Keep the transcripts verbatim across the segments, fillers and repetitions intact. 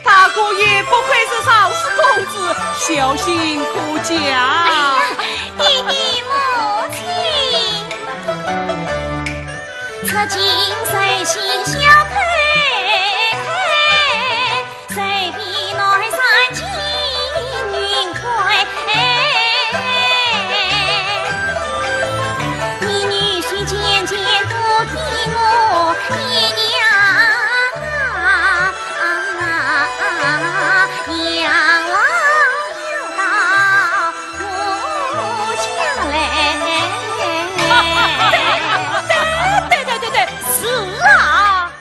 大姑爷不愧是赵氏公子，孝心可嘉。哎呀，爹爹母亲。对对对对，是啊。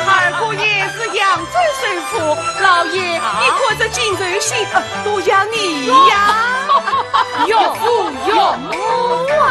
二姑爷是扬州首富，老爷，啊？你看这锦绣鞋，呃，都像你呀。岳父岳母啊。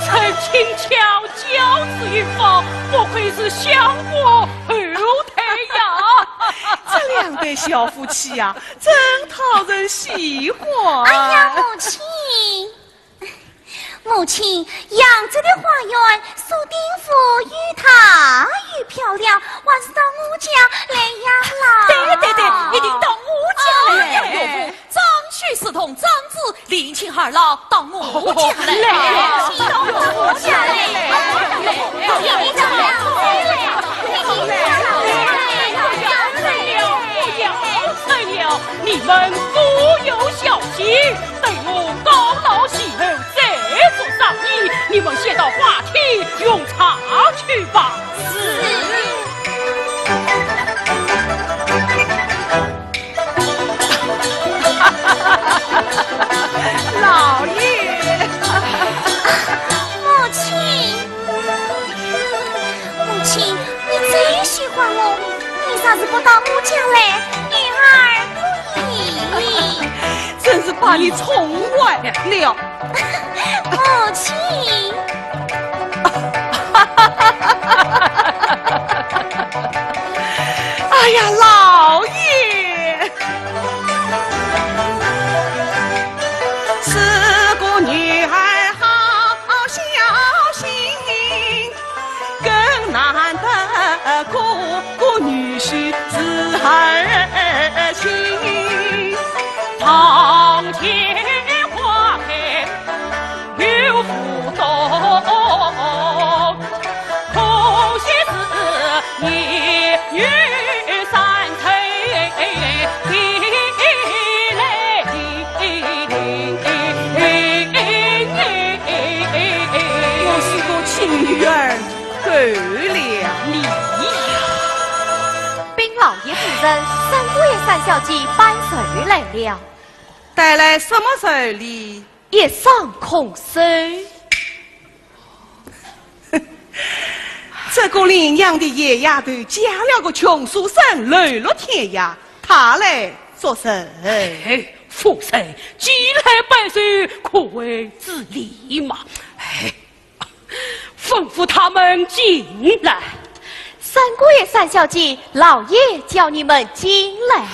真轻巧，教子有方，不愧是相国后代呀！这两对小夫妻呀，真讨人喜欢。哎呀，母亲，母亲，扬州的花园，苏定府又大又漂亮，还是到我家来养老。对对对，一定到我家来。哎呀，岳父，张许是同张子，另请二老到我家来。来，到我家来。不要催了，你们不用小心，等我告老谢后再做生意，你们先到花厅用茶去吧。是。 老爷。母亲，母亲，你最喜欢我，你若是不到我家来，女儿不依。真是把你宠坏了。母亲。哎呀，老爷！ 是个女儿好孝心，更难得个个女婿是儿亲。堂前花开 有福到，可寿了。你呀！禀老爷夫人，三姑爷、三小姐办寿来了。带来什么寿礼？一双空手。这个领养的野丫头嫁了个穷书生，流落天涯，她来作甚？哎，夫人，既来拜寿，可谓知礼嘛。哎，吩咐他们进来。三姑爷、三小姐，老爷叫你们进来。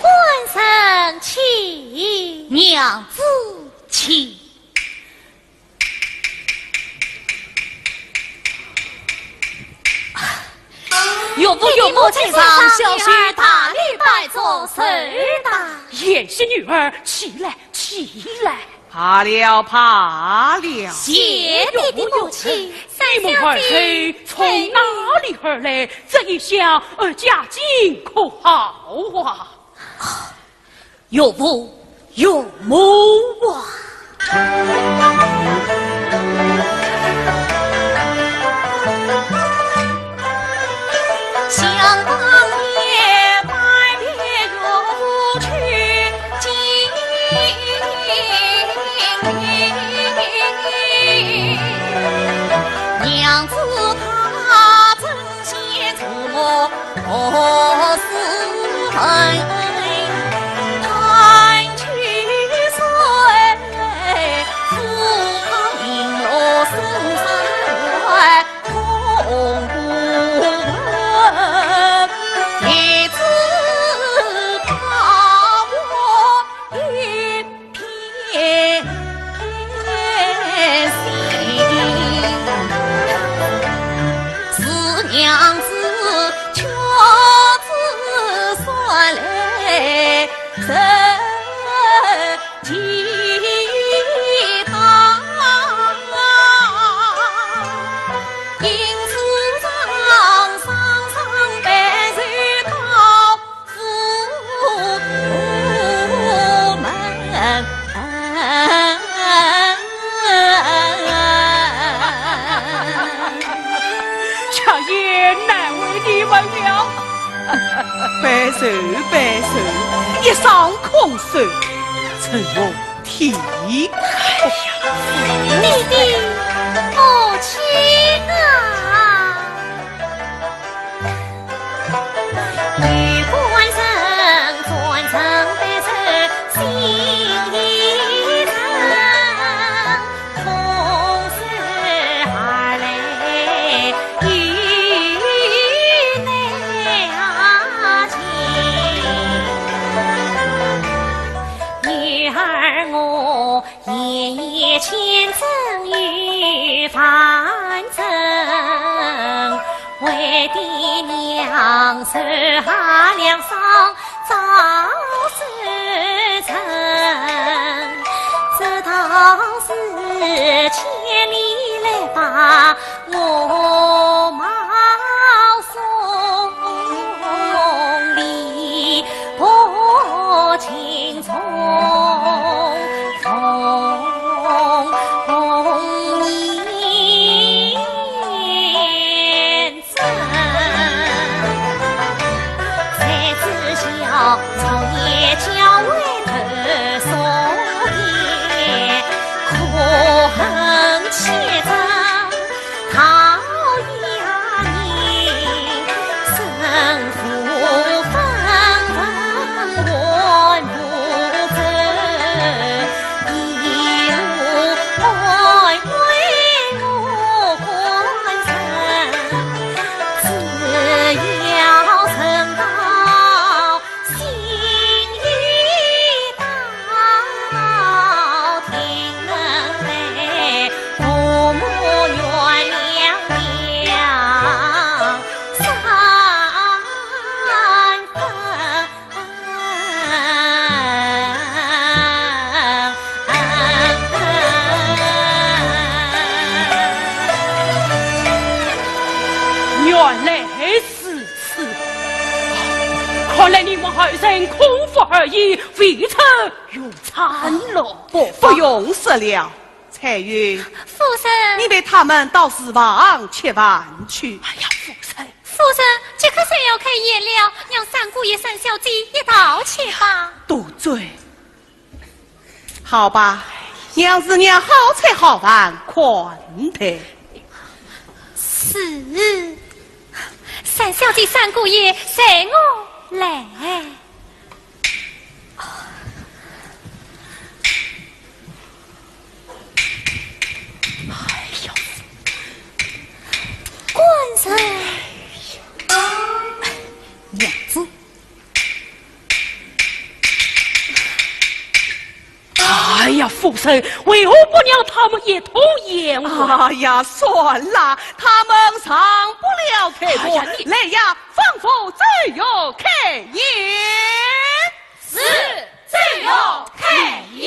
官人请。娘子请。 岳父岳母在上，小婿大礼拜作寿。贤婿女儿，起来，起来。罢了，罢了。谢爹爹母亲，你们二人从哪里而来？这一厢，呃，家境可好啊？ 岳父岳母啊。却也难为你们了。拜寿，拜寿，一双空手，成何体统？哎呀，爹爹，母亲啊！ 原来如此，看来你们二人空腹而已，未曾用餐了。不，不用说了，彩云，夫人。你陪他们到厨房吃饭去。哎呀，夫人。夫人，即刻就要开宴了，让三姑爷、三小姐一道去吧。多嘴。 好吧，娘子让好菜好饭款待。是，三小姐、三姑爷，随我来。哎呀，官人。娘子。 哎呀，夫人，为何不让他们一同宴会？哎呀，算了，他们上不了台面。哎呀，你来呀，放火就要开宴。是，就要开宴。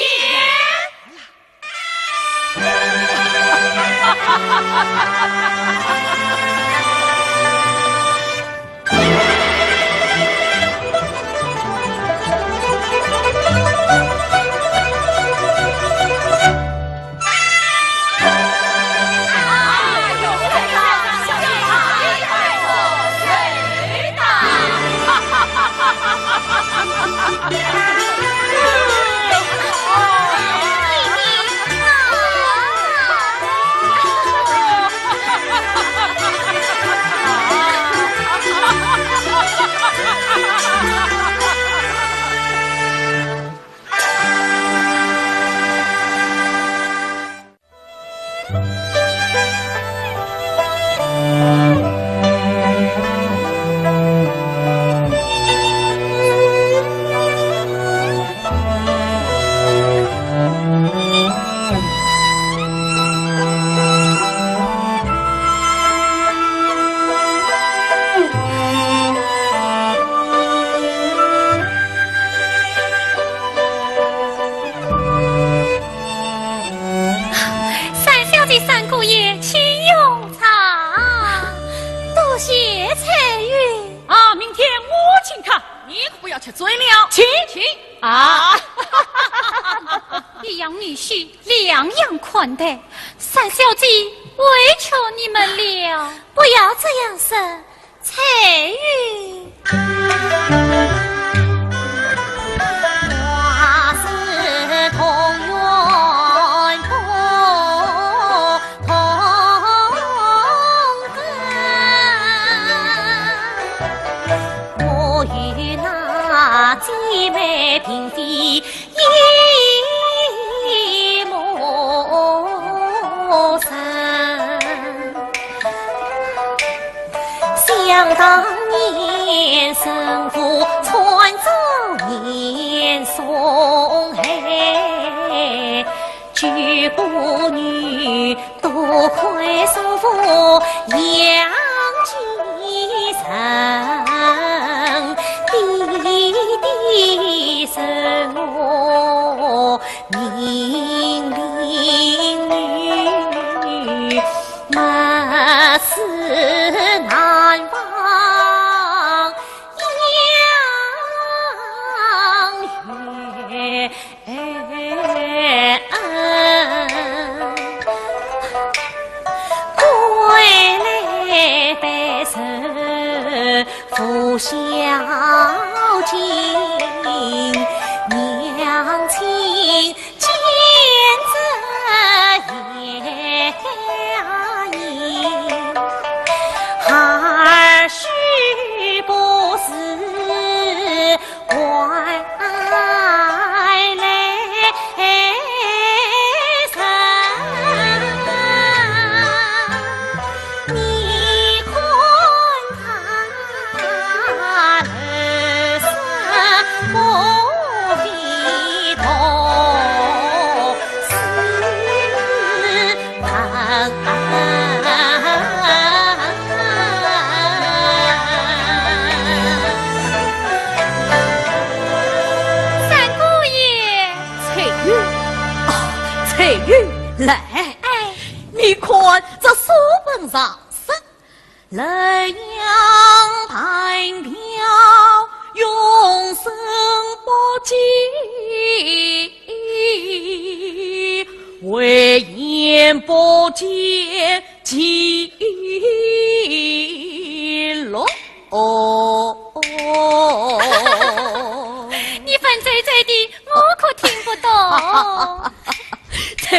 三小姐、三姑爷，请用茶。多谢彩云。啊，明天我请客。你可不要吃醉了。请。请。啊。一样女婿，两样款待。三小姐，委屈你们了。不要这样说， 彩云。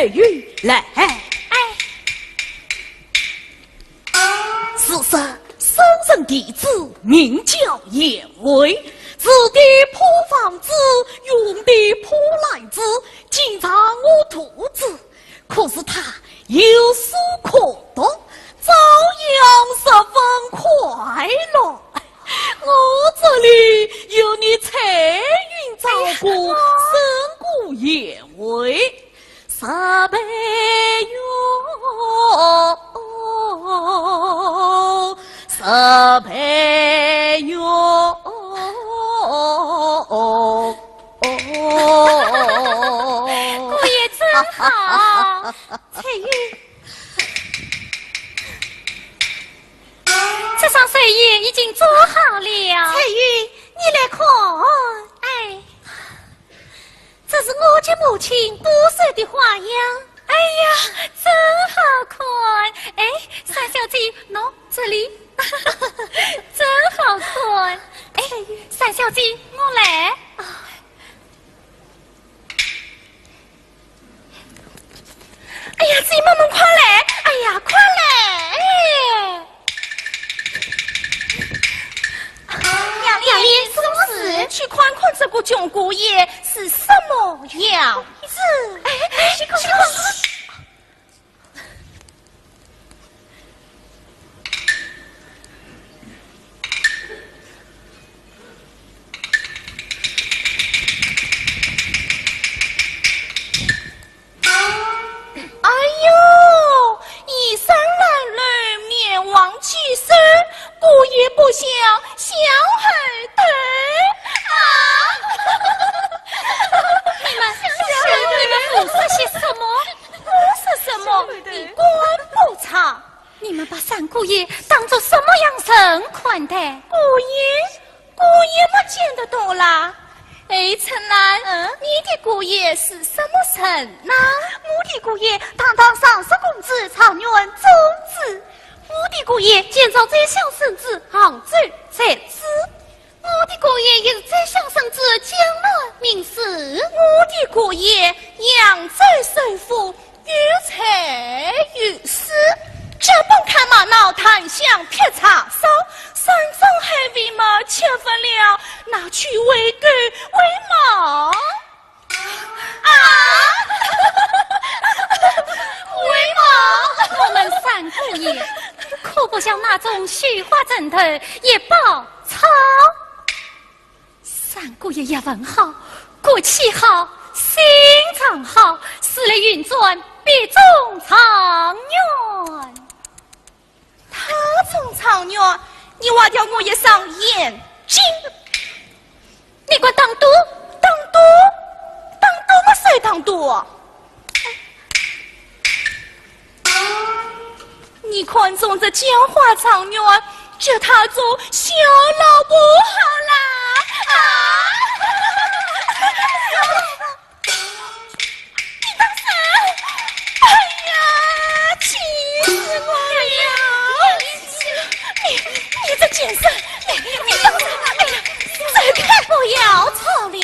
玉兰。哎。是说，圣人弟子名叫颜回，是的破房子，穷的破篮子，经常饿肚子。可是他有书可读，照样十分快乐。我这里有你彩云照顾，哎呀，胜过颜回。 十倍哟，十倍哟。姑爷真好。翠玉，这双寿衣已经做好了。翠玉，你来看。哎。 这是我给母亲补绣的花样。哎呀，真好看！哎，三小姐，喏，这里，真好看！哎，三小姐，我来。啊。哎呀，姐妹们，快来！哎呀，快来！哎。 杨丽，杨丽，什么事？去看看这个穷姑爷是什么样子。哎，哎，去看，去看。 哎呦，衣衫褴褛，面黄肌瘦，姑爷不孝，小儿推。啊！你们，你们胡说些什么？胡说什么？你管不着。你们把三姑爷当作什么样人看待？姑爷？ 姑爷么见得多啦。哎，春兰，嗯？你的姑爷是什么人呐？我的姑爷堂堂尚书公子，状元中举。我的姑爷见着宰相圣旨，杭州才子。我的姑爷也是宰相圣旨，江南名士。我的姑爷扬州首富， 有财有势，脚本看马脑，檀香劈柴烧，山珍海味嘛吃不了，拿去喂狗喂猫。啊！喂猫！我们三姑爷可不像那种绣花枕头一包草。 三姑爷学问好，骨气好，心肠好，是来运转必中状元。他中状元，你挖掉我一双眼睛。你敢打赌？打赌？打赌么谁打赌？ 你看中这叫花状元，叫他做小老婆好啦。啊！你当真？哎呀，气死我了！你，你这贱人，你，你当真？哎呀，走开！不要吵了。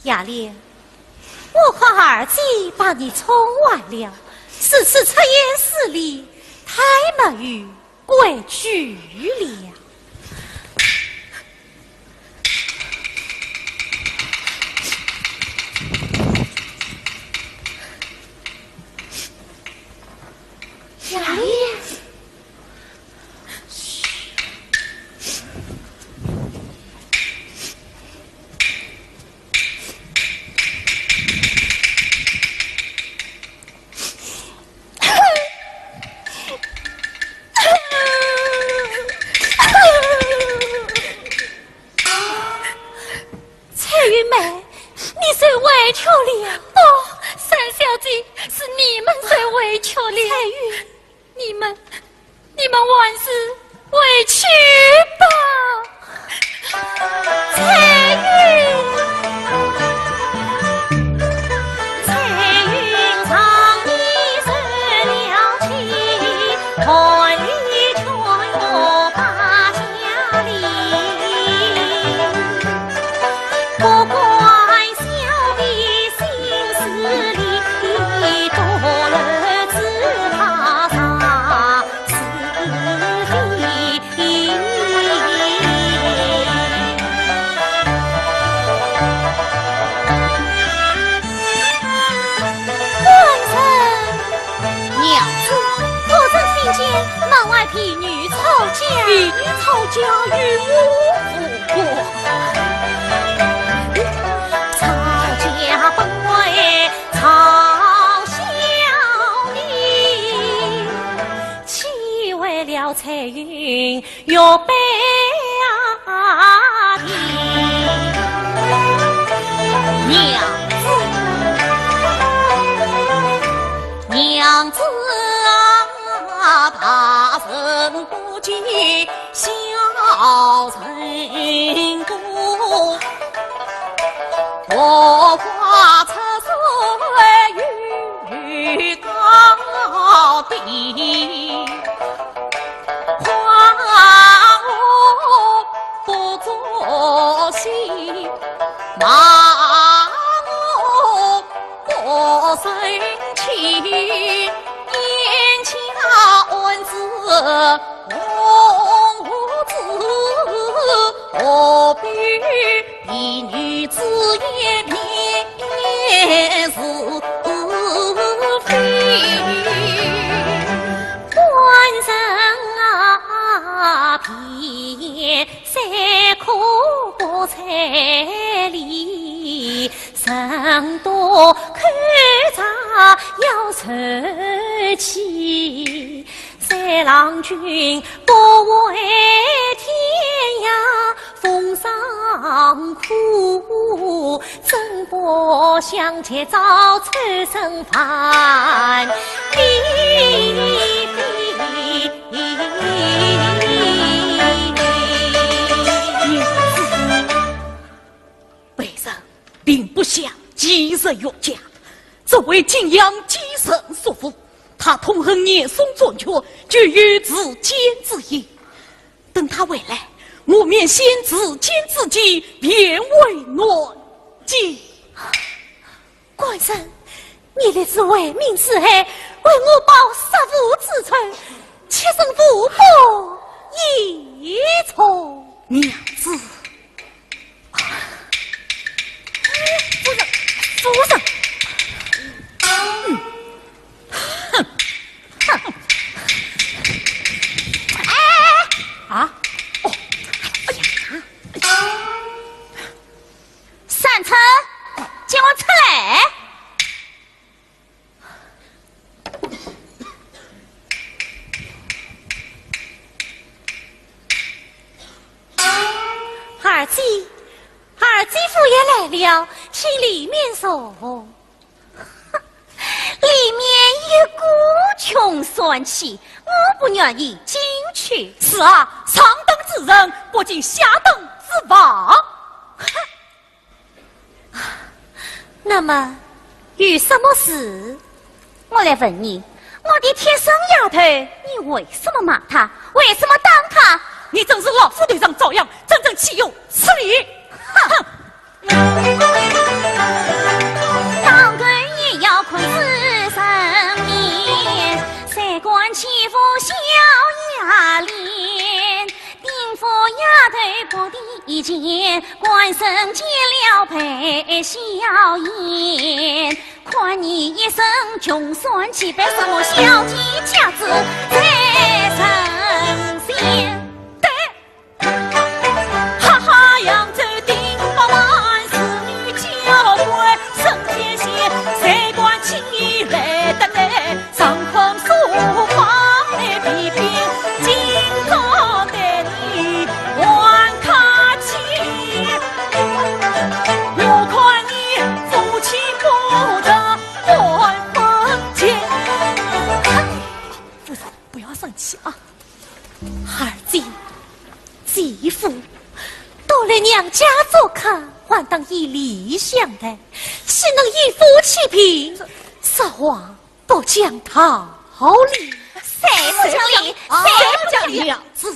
雅莲，我和二姐把你宠坏了，如此出言失礼，太没有规矩了。雅莲。 翠云妹，你受委屈了。不，三小姐，是你们受委屈了。翠云， 你们，你们还是回去吧。官人。娘子。可曾听见门外婢女吵架？婢女吵架与我无关。吵架本为 嘲笑你，岂为了彩云玉杯啊的娘子。娘子啊，大人不计 小人过，落花出水与高低，夸我不作兴，骂我 我生气，眼下暗自红子，何必婢女子言便是非？官人啊，别再苦不在理， 人多口杂要受气，三郎君不畏天涯风霜苦，怎不想借招出身凡？为人 并不像几日冤家，只为敬仰几人所负。他痛恨严嵩专权，就有自坚之意。等他回来，我便先自坚自己，变为暖计。官人，你立誓为民除害，为我报杀父之仇，妾身无不依从。娘子。 夫人，夫人。嗯。哼，哼。哎！啊？哦，哎呀，哎呀。三春，给我出来！ 二姐，二姐夫也来了，请里面坐。里面一股穷酸气，我不愿意进去。是啊，上等之人不进下等之房。哼！ 那么，有什么事？我来问你，我的贴身丫头，你为什么骂她？为什么打她？你真是老虎头上遭殃，真正岂有此理！哼！当官也要看仔人面，谁敢欺负小丫脸？ 禀夫丫头不提前，官人见了白笑颜。看你一身穷酸气派，什么小姐架子在人前。对，哈哈，扬州顶八万，仕女交关，升天仙，谁敢轻易来得来？ 上空书房的皮鞭，今朝对你还客气。我看你夫妻不和，还分家。夫人，不要生气啊。二姐、姐夫都来娘家做客，还当以礼相待，岂能以富欺贫？这，说话 不讲道理。谁不讲理？谁不讲理？娘子，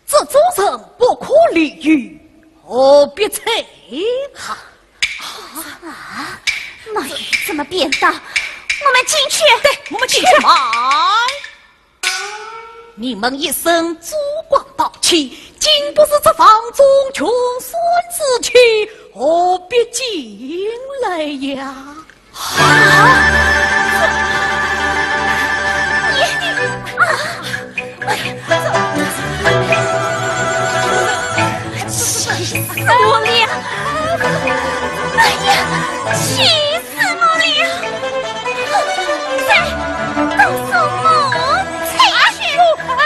这种人不可理喻，何必睬他？啊，没有这么便当，我们进去。对，我们进去。来。你们一身珠光宝气，竟不是这房中穷酸之气，何必进来呀？啊！你，你，啊！哎呀，这，气死我了！哎呀，气死我了！再告诉我，哎，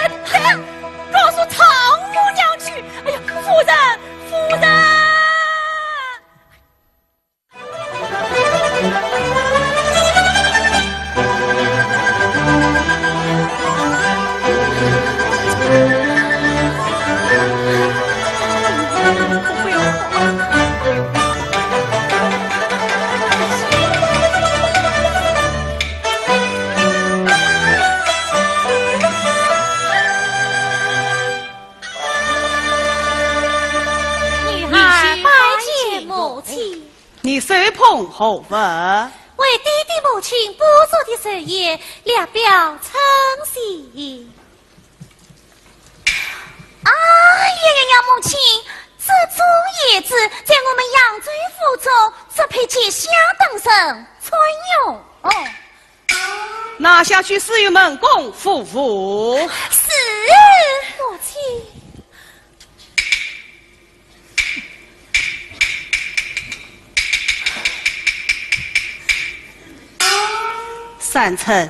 告诉丈母娘去！哎呀，夫人，夫人！ 女儿拜见母亲。 你手捧何物？为爹爹母亲补做的寿宴，聊表称谢。哎呀呀呀，母亲，这种叶子在我们扬州府中，只配给下等人穿用。哦。拿下去赐与门公服务。是。母亲。 三春，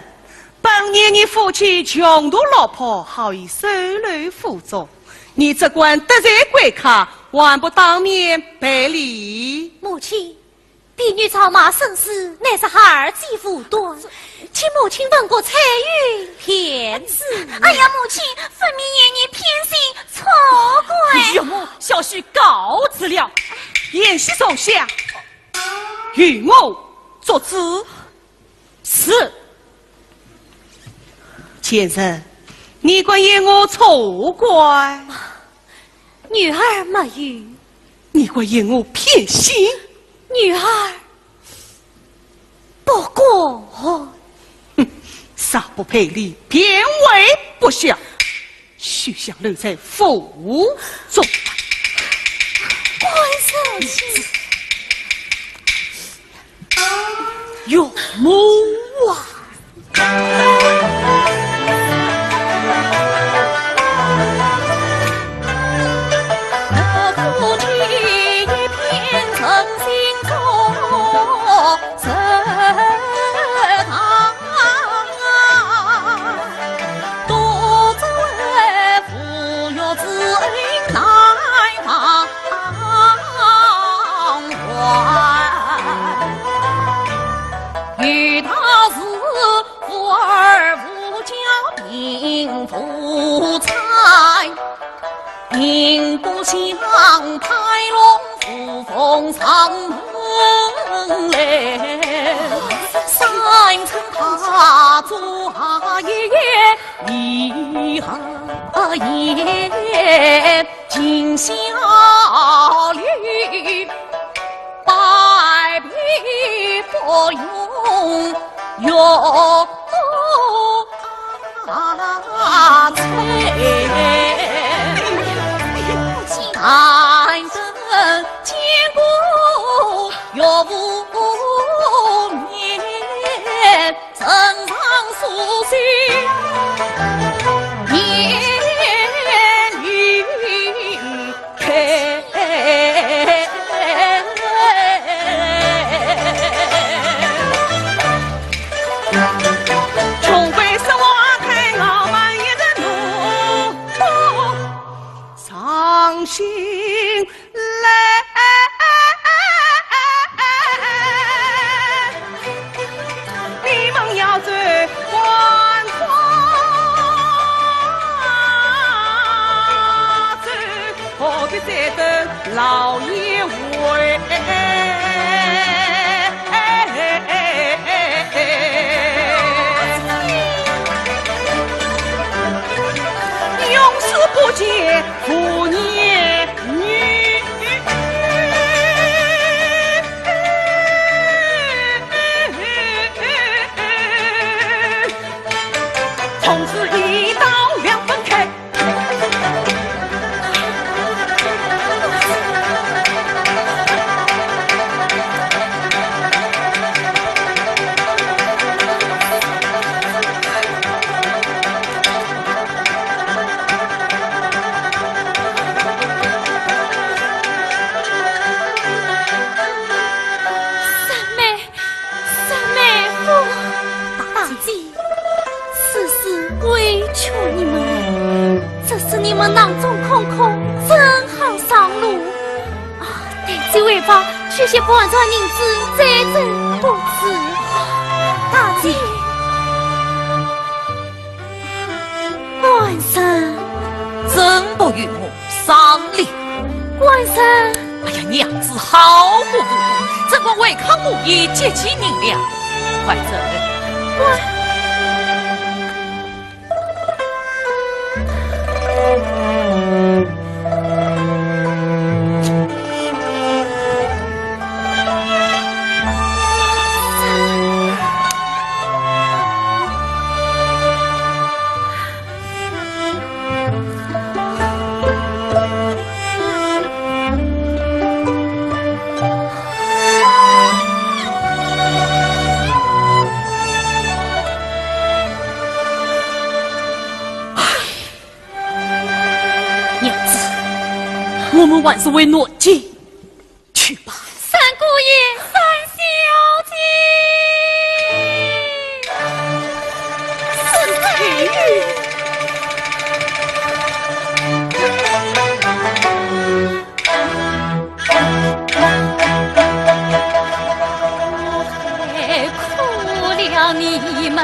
本年你夫妻穷途落魄，好意收留府中，你只管得罪贵客，还不当面赔礼？母亲，婢女招马生死，乃是孩儿之无端，请母亲问过彩云便知。哎呀，母亲，分明言语偏心，错怪。岳母，小婿告辞了。贤婿坐下。 与我作主。是。贱人，你敢言我错怪？女儿没有。你敢言我偏心？女儿不敢。哼，上不赔礼，便为不孝。 休想留在府中。官人，岳母啊！你们囊中空空，怎好上路？啊，待这回吧，取些半串银子，再走不迟。大姐。官人。怎不与我商量？官人。哎呀，娘子好不无礼，怎敢违抗我言，劫取银两？快走！官 娘子，我们还是回南京去吧。三姑爷，三小姐，是谁？我害苦了你们。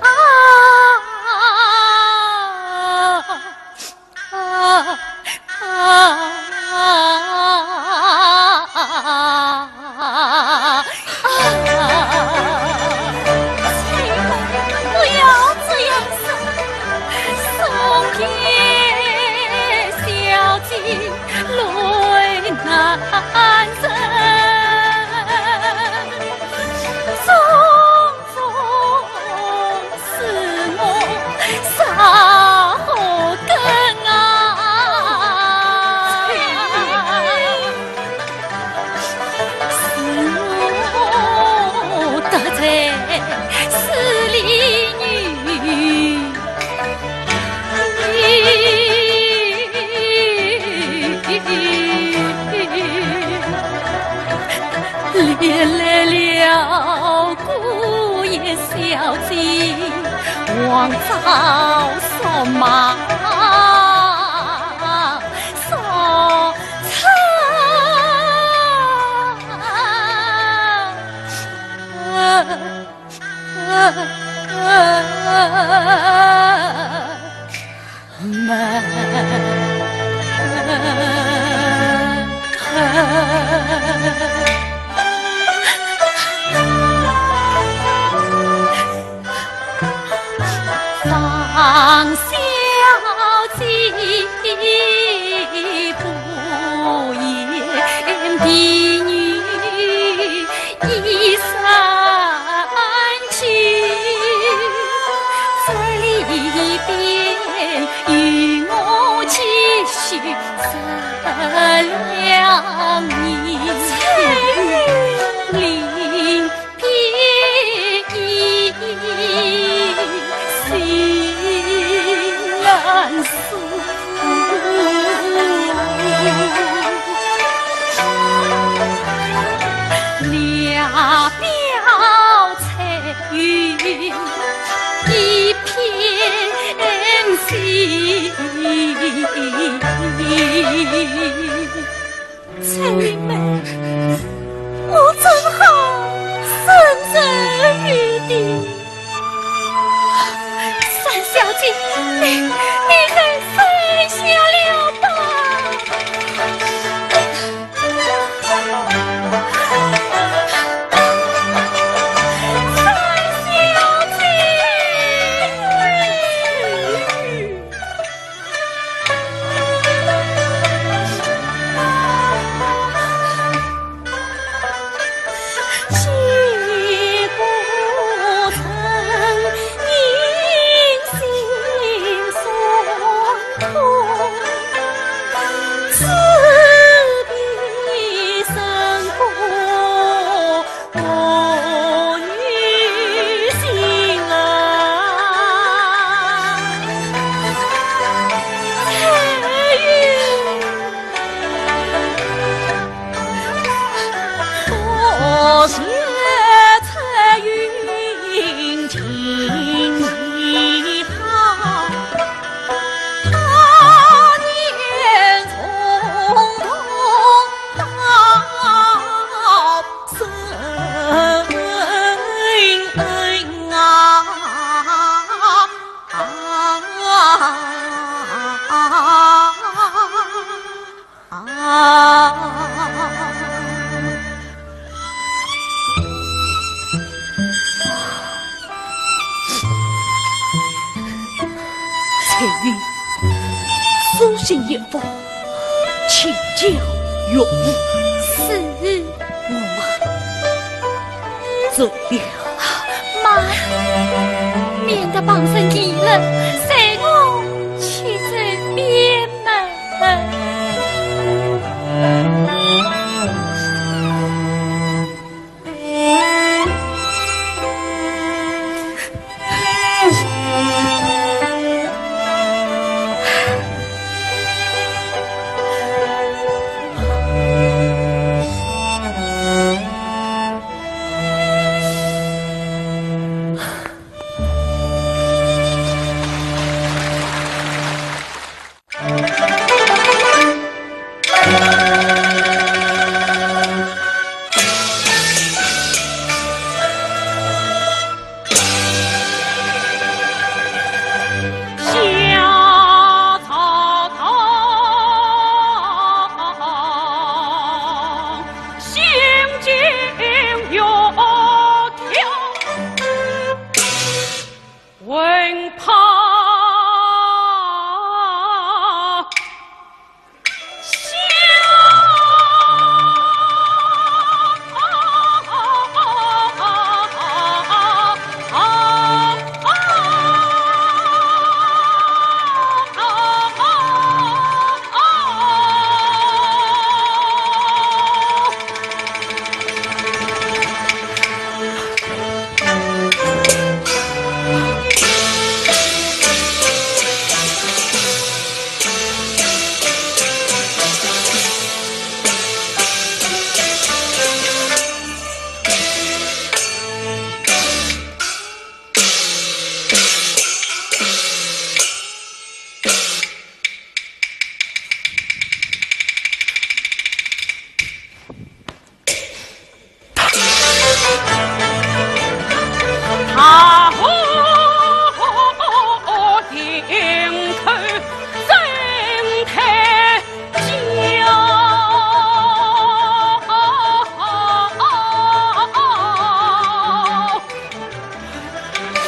啊啊啊！翠妹，不要这样说，送给小姐泪难忍。 总是我啥好跟啊？是我得罪势利女。 连累了姑爷小姐，枉遭说骂说惨。 方小姐不言的女 一身轻，这里边与我继续商量。林边依依心难 诉。两表才有一片心。 翠妹，我怎好生人与你？三小姐，你，你还收下了吧。三小姐。啊啊！翠云，书信一封，请交岳父。是。我们走了。 慢，免得旁人议论，随我去走边门。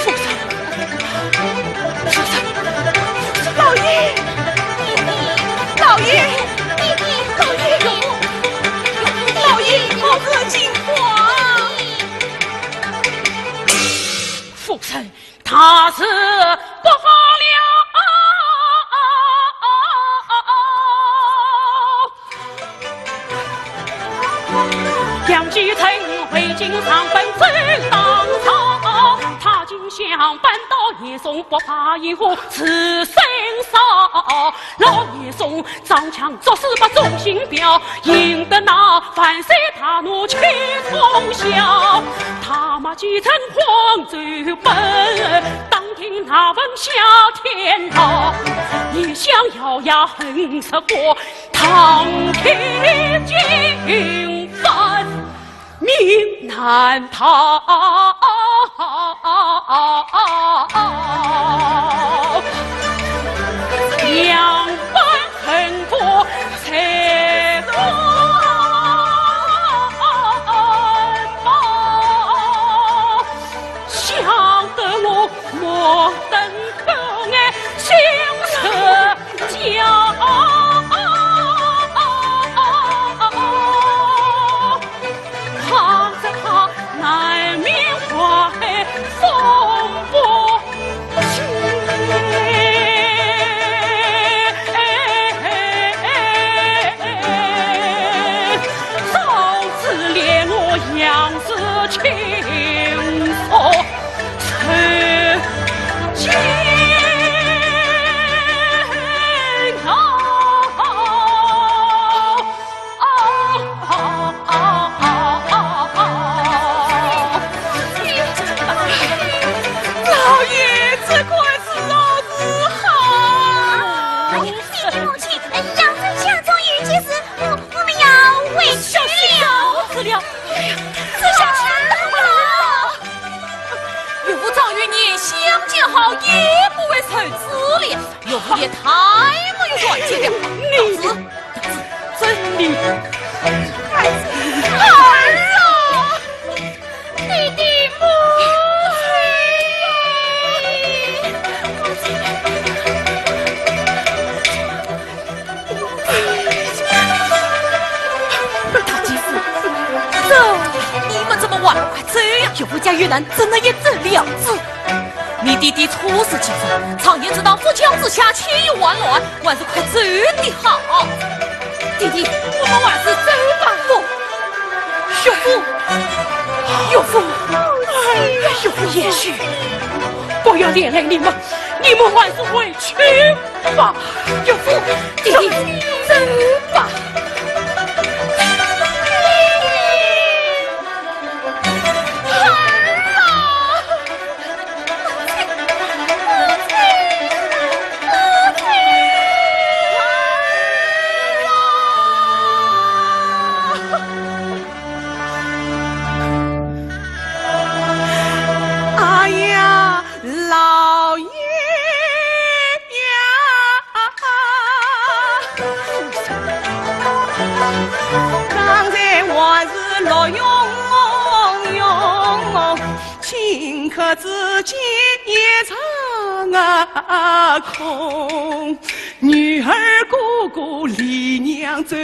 夫人，夫人，老爷，老爷，老爷，老爷，老爷，夫人，大事不好了！ 杨继成回京上奔走当朝，他进相搬到严嵩不怕严嵩自身烧。老严嵩装腔作势把忠心表，引得那樊山大怒气冲霄。他骂继成狂走奔，当庭那问夏天老，你想咬牙恨死我， 唐天金犯命难逃，两班横波在我报，想得我目瞪口呆，心神 焦，怕是他难免怀风波。早知连我杨氏亲属 老爷，这块是好是好。哎呀，爹爹母亲，杨丞相终于去世，我，我们要回去了。哎呀，这下去了。 岳父早与严相见好，也不会受此礼。岳父也太无这个，你，真的。儿啊，弟弟不在。大姐夫，这，你们怎么玩得快这样？岳父家遇难，怎能一走了之？ 你弟弟出事几次，常言之道，覆桥之下，岂有完卵，还是快走的好。弟弟，我们还是走吧。不，岳父，岳父，哎呀，岳父贤婿，不要连累你们，你们还是回去吧。岳父，弟弟，走吧。 哎呀，老爷呀！ 刚才还是乐融融，顷刻之间一场空。女儿哥哥离娘走，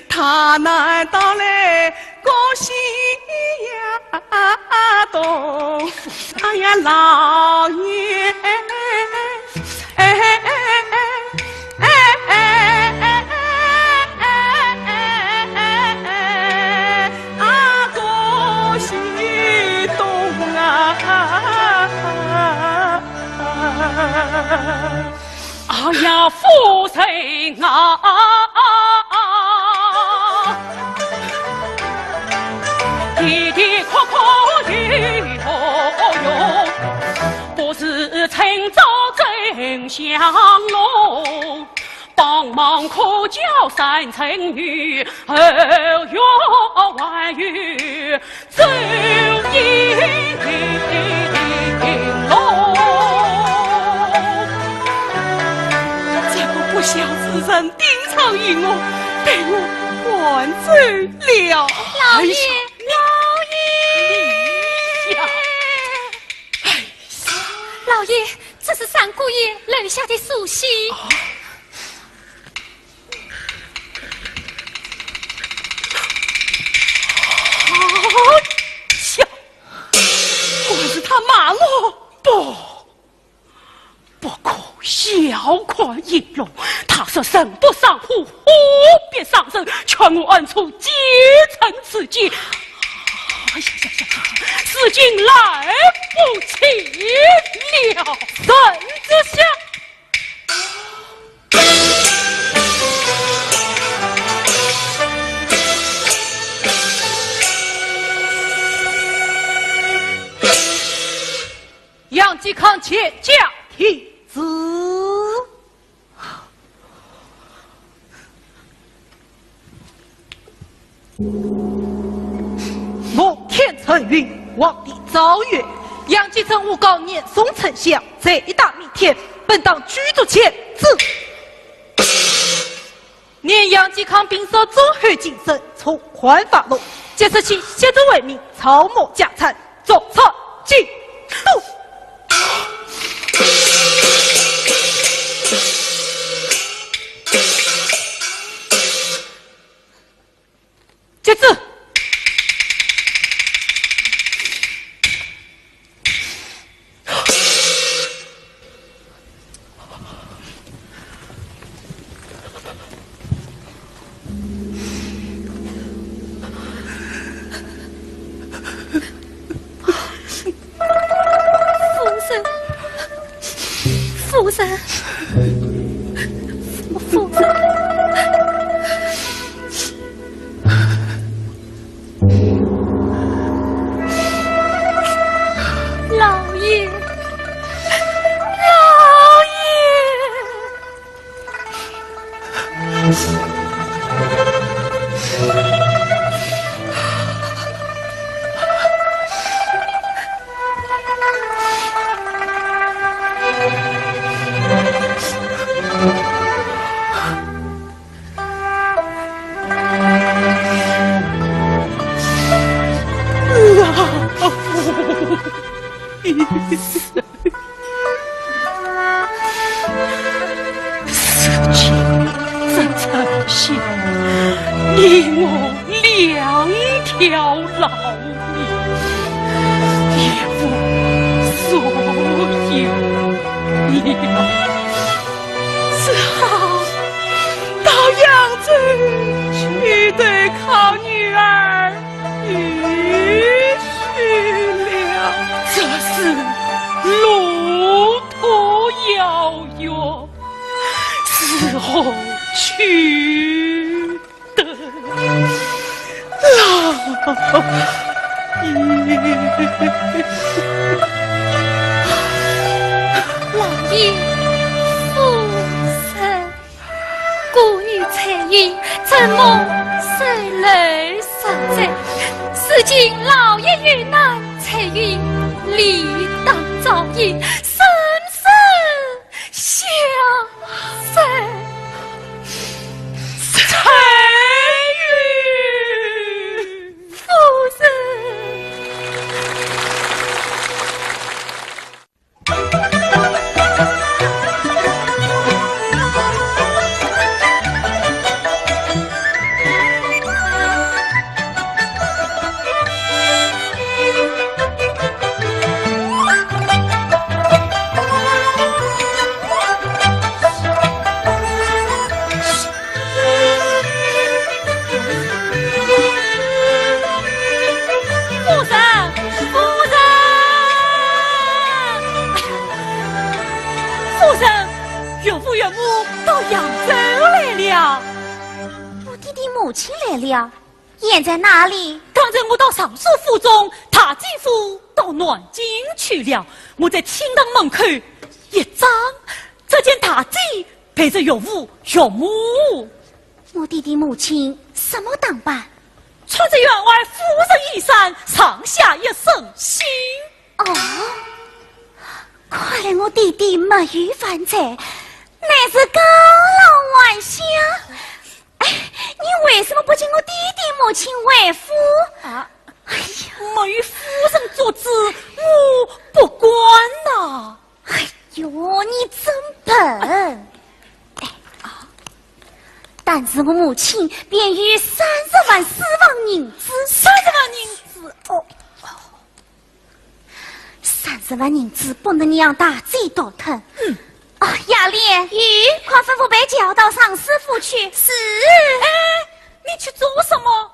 他难到来个西呀东。哎呀，老爷！ 哎哎哎哎哎哎哎哎哎，啊，个西东啊！哎呀，夫人啊！ 的的确确有用，不是趁早真相弄，帮忙可叫三春女，后院还有周英龙。这个不孝之人， 顶撞于我，被我赶走了。老爷，哎呀，老爷！哎呀，哎呀！老爷，这是三姑爷留下的书信。啊？哎呀，果然是他骂我。不， 不可小看英龙，他说人不伤虎，虎必伤人，劝我暗处几次之间，哎呀呀呀呀呀，如今来不及了。圣旨下。 杨继康前驾题字。我天承运，皇帝诏曰：杨继成诬告南宋丞相，罪大弥天，本当驱逐前诛。 念杨继康兵杀诸侯近臣，从宽发落，即日起削职为民，草木家产，逐出京都。接旨。 老情这春夏，你我两条老命，也无所有了，只好到扬州去投靠女儿 女婿了。这是路途遥远，如何去得来？老爷，夫人。 孤女翠云，承蒙受楼受罪，如今老爷有难，翠云理当照应，生死相随。翠云，夫人。 夫人，夫人，夫人，岳父岳母到扬州来了。我爹爹母亲来了，现在哪里？刚才我到尚书府中，大姐夫到南京去了。我在厅堂门口一张，只见大姐陪着岳父岳母。 我爹爹母亲什么打扮？穿着员外夫人衣衫，上下一身新。哦，看来我爹爹没有犯罪，乃是告老还乡。哎，你为什么不请我爹爹母亲回府？啊，哎呀，没有夫人做主，我不敢呐。 哎呦，你真笨！哎，啊，但是我母亲便有三十万私房银子。三十万银子？哦，三十万银子不能让大姐独吞。嗯。哦，雅丽，咦，快吩咐备轿到尚书府去。是。哎，你去做什么？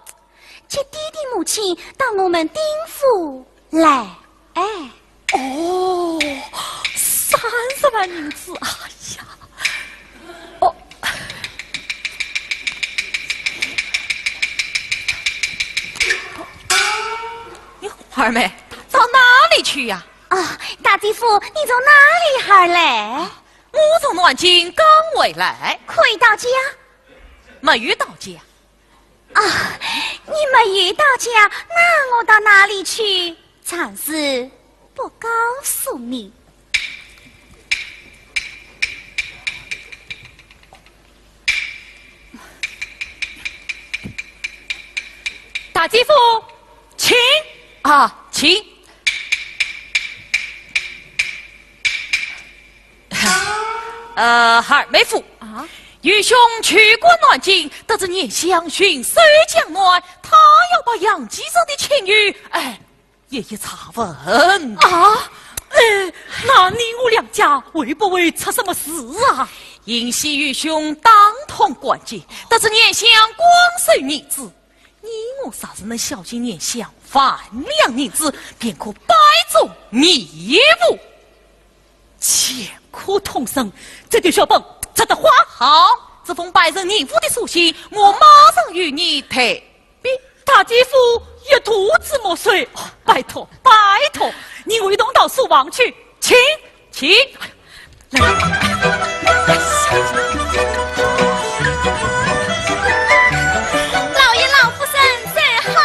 接爹爹母亲到我们丁府来。哎。 哦，三十万银子，哎呀，哦。哟，二妹，到哪里去呀？啊，大姐夫，你从哪里而来？我从南京刚回来。可以到家？没有到家。 啊，你没有到家，那我到哪里去？暂时不告诉你。大姐夫，请。啊，请。 呃，二妹夫。啊？愚兄去过南京，得知年相巡守江南，他要把杨继盛的情由，哎，一一查问。啊？哎，那你我两家会不会出什么事啊？幸喜愚兄打通关节，得知年相广收义子， 你我若是能孝敬年相万两银子，便可摆脱义父。乾坤通神，这条血本值得花。好，这封拜任义父的书信，我马上与你退禀。大姐夫一肚子墨水，拜托，拜托，你我一同到书房去，请。 请。来。老爷老夫人走好。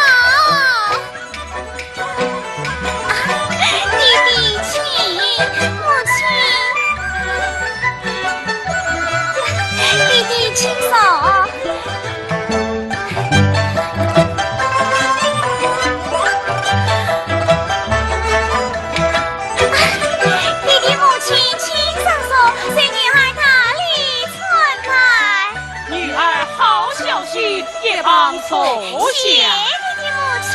啊，弟弟请，母亲。弟弟请坐。 弟弟母亲请上座，随女儿大礼参拜。帮坐下。谢谢你的母亲。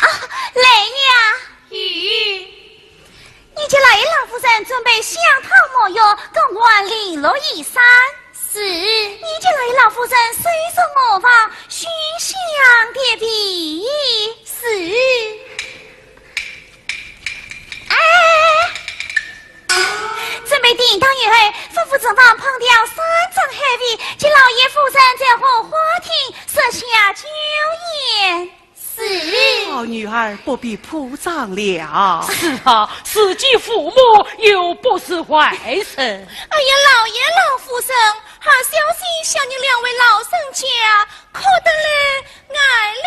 啊，兰姨啊。咦？你给老爷老夫人准备香桃沐浴，更换绫罗衣衫。是。你给老爷老夫人收拾卧房，熏香叠被。是。哎，准备典当以后，吩咐厨房烹调三张海vị，给老爷夫人在后花厅设下酒宴。是。好女儿不必铺张了。是啊，自己父母又不是外人。哎呀，老爷老夫人，还小心向你两位老人家磕得来，眼泪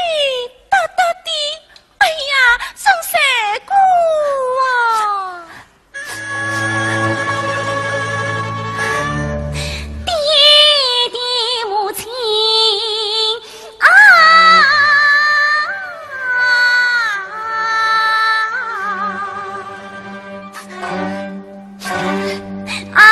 哒哒滴。哎呀，真难过啊。 爹爹母亲啊，啊，啊。 啊，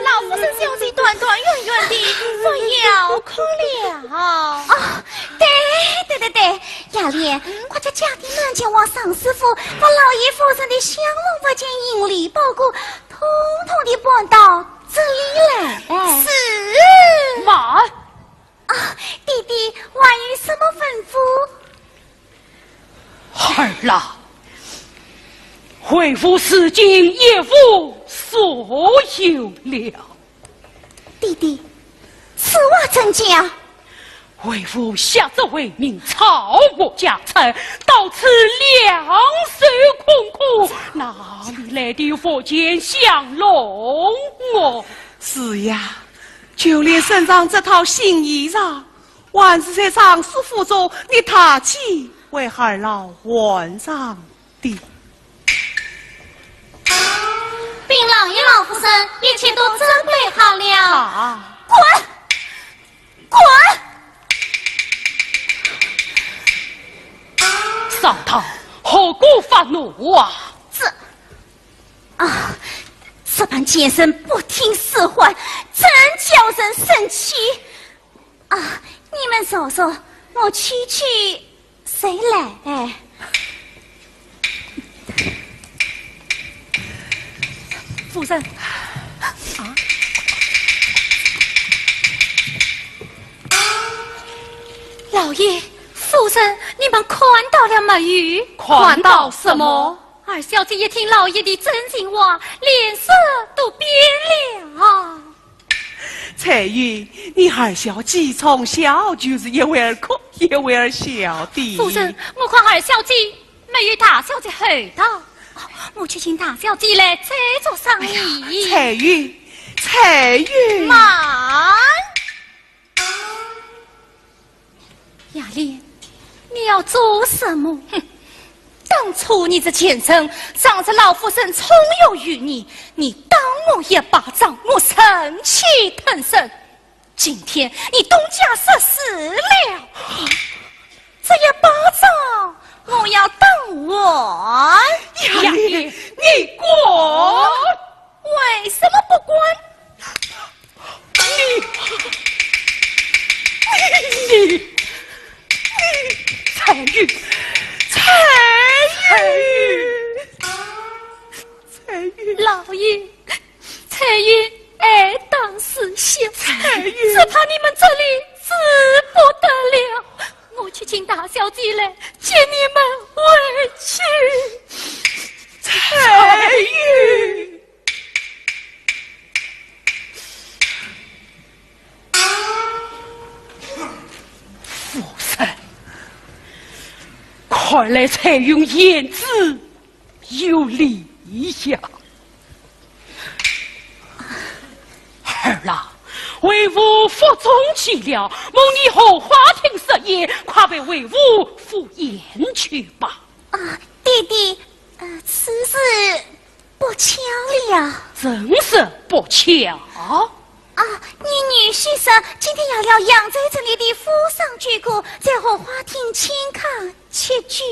老夫人小姐，端端圆圆的，不要哭了。啊，对对对对，雅莲，快叫家丁们前往尚书府，把老爷夫人的香笼、物件、行李、包裹，统统地搬到这里来。是。慢。 啊，爹爹，还有什么吩咐？儿啊，为父如今一无所有了。爹爹，此话怎讲？为父昔日为民，超过家产，到此两手空空，哪里来的物件香笼哦？是呀， 就连身上这套新衣裳，还是在尚书府中你特地为儿老换上的。禀老爷老夫人，一切都准备好了。啊。滚！滚！上当，何故发怒啊？这，啊，这般贱人不听使唤，真叫人生气。啊，你们坐坐，我去去谁来。夫人，啊，老爷，夫人，你们看到了没有？看到什么？二小姐一听老爷的真心话，脸色都变了。 彩云，你二小姐从小就是一会儿哭一会儿笑的。夫人，我看二小姐没有大小姐厚道，我去请大小姐来再做商议。哎呀，彩云，彩云。慢。 雅莲，你要做什么？哼，当初你这贱人，仗着老夫人重用于你，你打我一巴掌，我忍气吞声。今天你东家失势了，这一巴掌我要打还。雅莲，你滚！ 为什么不管？你，你，你，彩云，彩云，彩云。老爷，彩云爱打是小，彩云。只怕你们这里止不得了。我去请大小姐来接你们回去。彩云。 夫人，看来彩云言之有理呀。儿啊，为父腹中饥了，蒙你荷花亭设宴，快陪为父赴宴去吧。啊，爹爹，呃，此事 不巧了。真是不巧。啊，你女婿说今天要到杨再这里的府上去过，在荷花亭请客吃酒。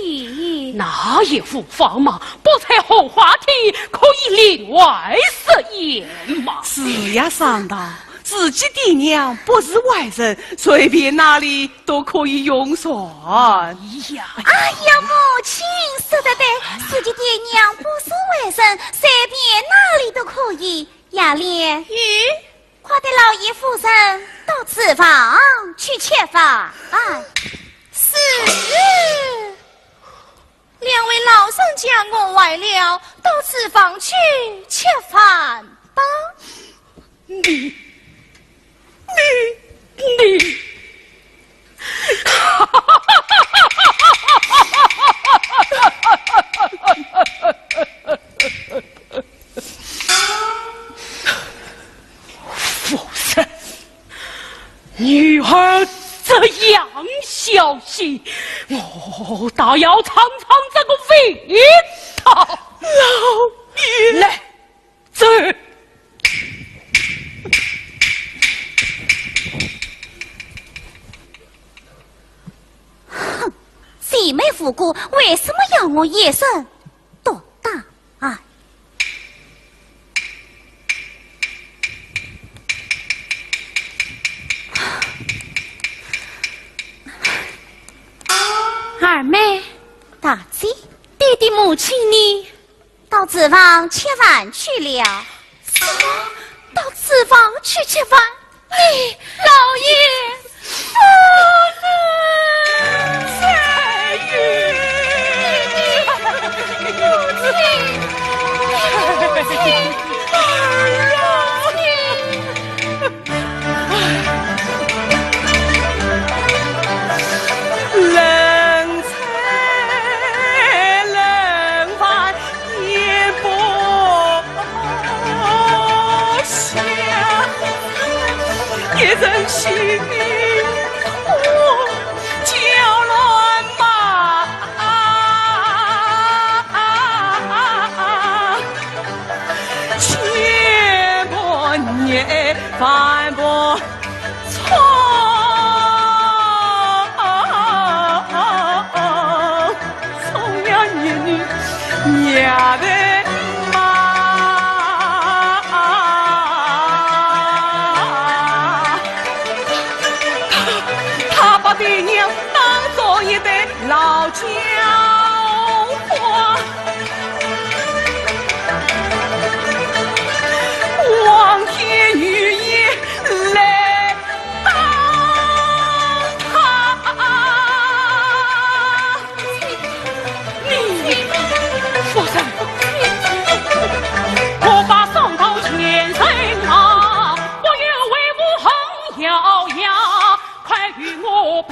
那也无妨嘛，不在荷花亭，可以另外设宴嘛。是呀，商道，自己爹娘不是外人，随便哪里 都可以用膳。哎呀，哎呀，母亲说得对，自己爹娘不是外人，随便哪里都可以。雅莲，咦？快带老爷夫人到厨房去吃饭。是。两位老人家饿坏了，到厨房去吃饭吧。 你，你，你。夫人，女儿这样孝心，我倒要尝尝这个味道。老爷。来， 走。哼，姐妹无辜，为什么要我一人独担？二妹，大姐，爹爹母亲呢？ 到厨房吃饭去了。什么？到厨房去吃饭？你，老爷，夫人，母亲，母亲，儿啊！ 冷菜冷饭咽不下，一人心苦叫乱麻。 千婆热饭婆冲，冲了热热热饭麻。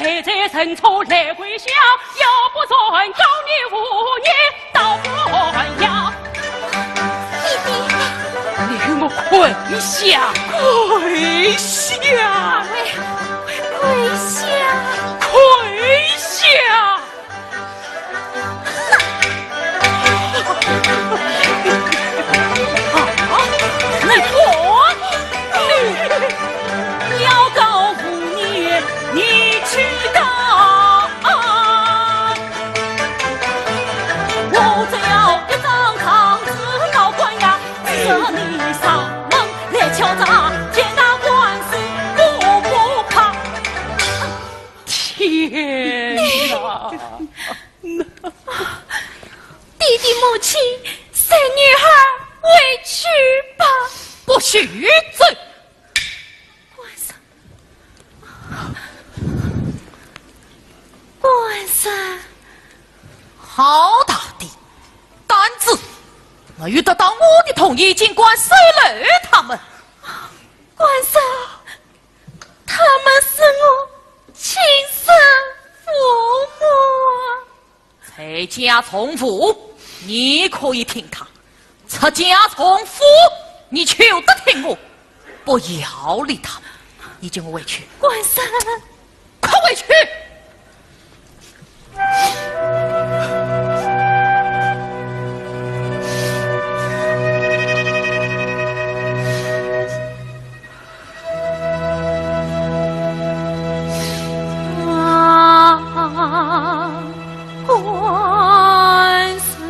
谁在人中来跪下，要不然告你无义，倒不如呀。弟弟，你与我跪下。跪下。跪下。跪下。 啊，你说，你要告无义，你去告。我只要一张状，告官呀，说你上门来敲诈，见那官司我不怕。天哪！ 弟弟母亲，随女儿回去吧。不许走！官人，官人。好大的胆子！没有得到我的同意，竟敢收留他们。官人，他们是我亲生父母啊。 谁家从父，你可以听他；谁家从父，你休得听我。不要理他们，你跟我回去。官人，快回去！啊，官人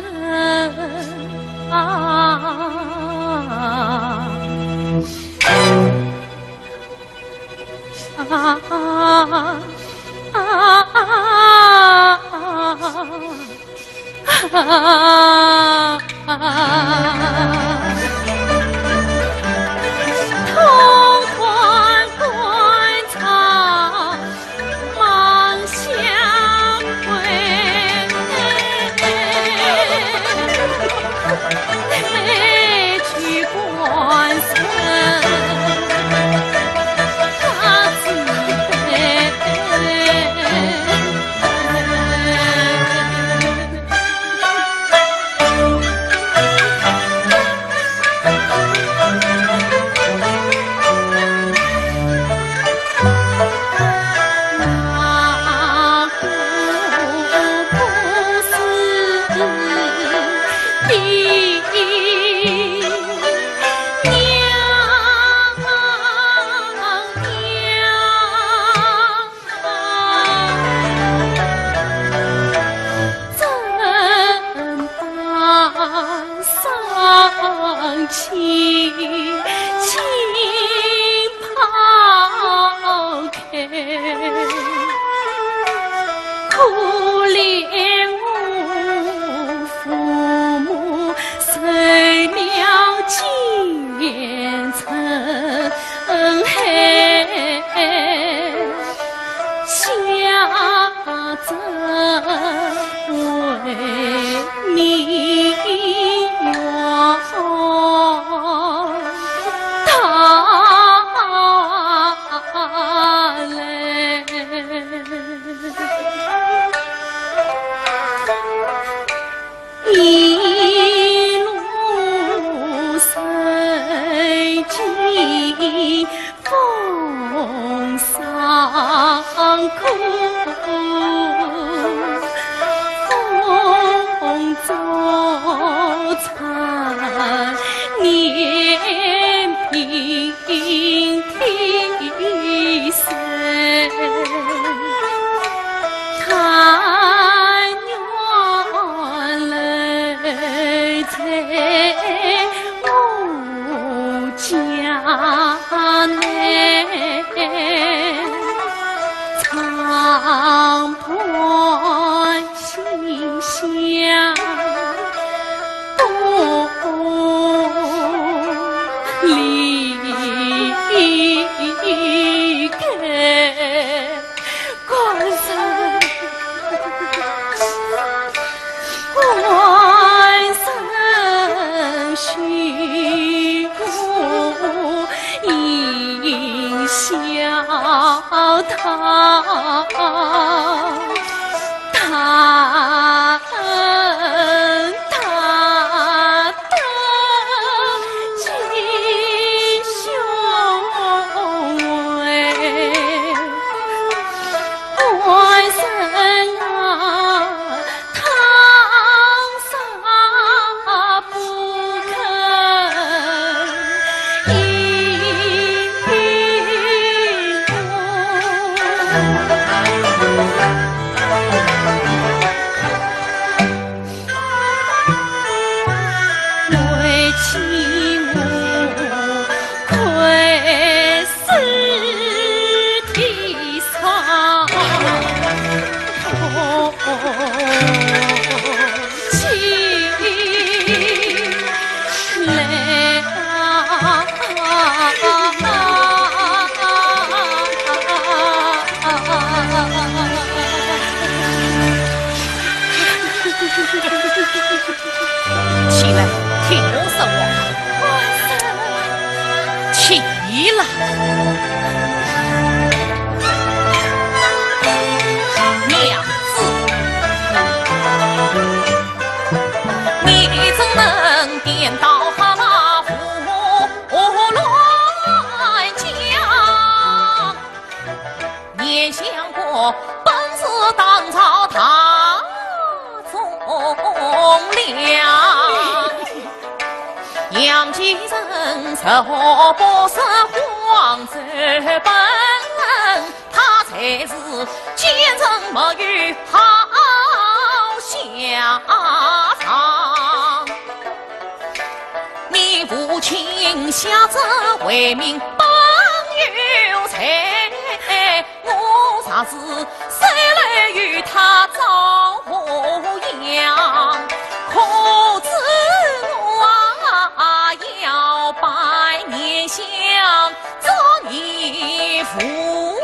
啊！他，他，他的吉凶哎，官人啊，他 起来，听我说话。起来。娘子，你怎能颠倒蛤蟆胡乱讲？ 严相国本是当朝大忠良，杨继盛十恶不赦，光州本，他才是奸臣，没有好下场。 你父亲下旨为民本有才，我若是虽然与他遭祸殃，可知我啊要拜严相 做义父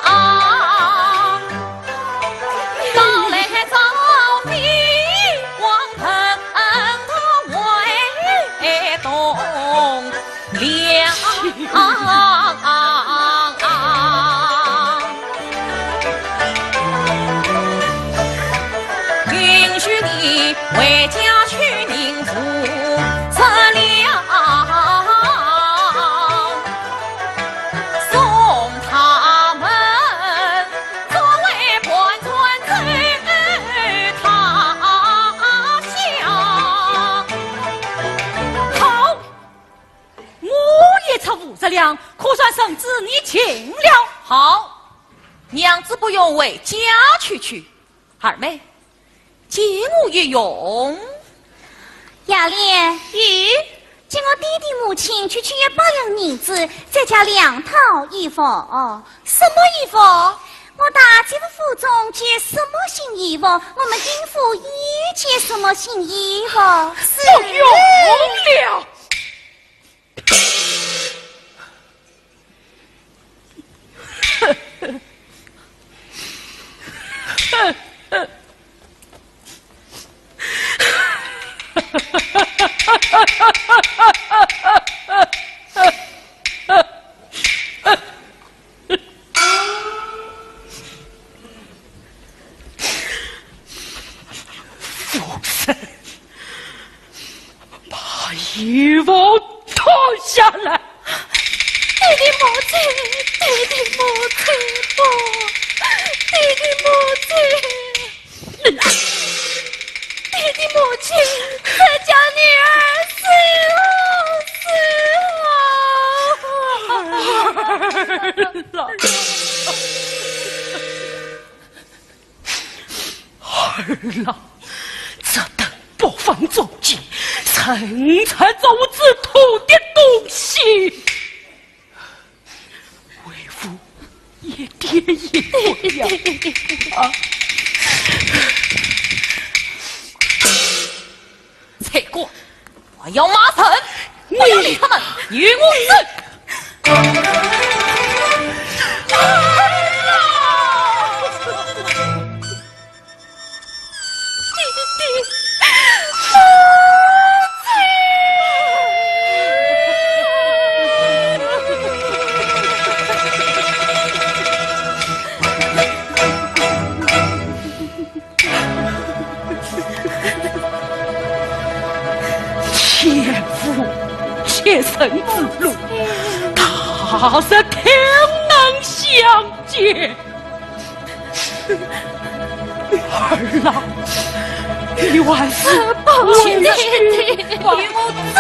啊，到来招飞黄盆头为栋梁。允许你回家去，宁负 善良。送他们作为盘缠走他乡。好，我一出五十两，可算绳之以轻了。好，娘子不用回家去去。 二妹，借我一用。雅莲。咦？借我爹爹母亲区区一百两银子，再加两套衣服。什么衣服？我大姐夫府中借什么新衣服，我们应府也借什么新衣服。是。不用了。 夫人，把衣服脱下来。爹爹莫走，爹爹莫走，不，爹爹莫走。爹爹母亲，这叫女儿死了，死了。 儿啊，这等不法总计，人才做出土的东西，为父一点也不要。啊！ 差官，还要骂人，不要理他们，与我走。之路，他是天人相见。儿啊，你还是回去吧。与我走。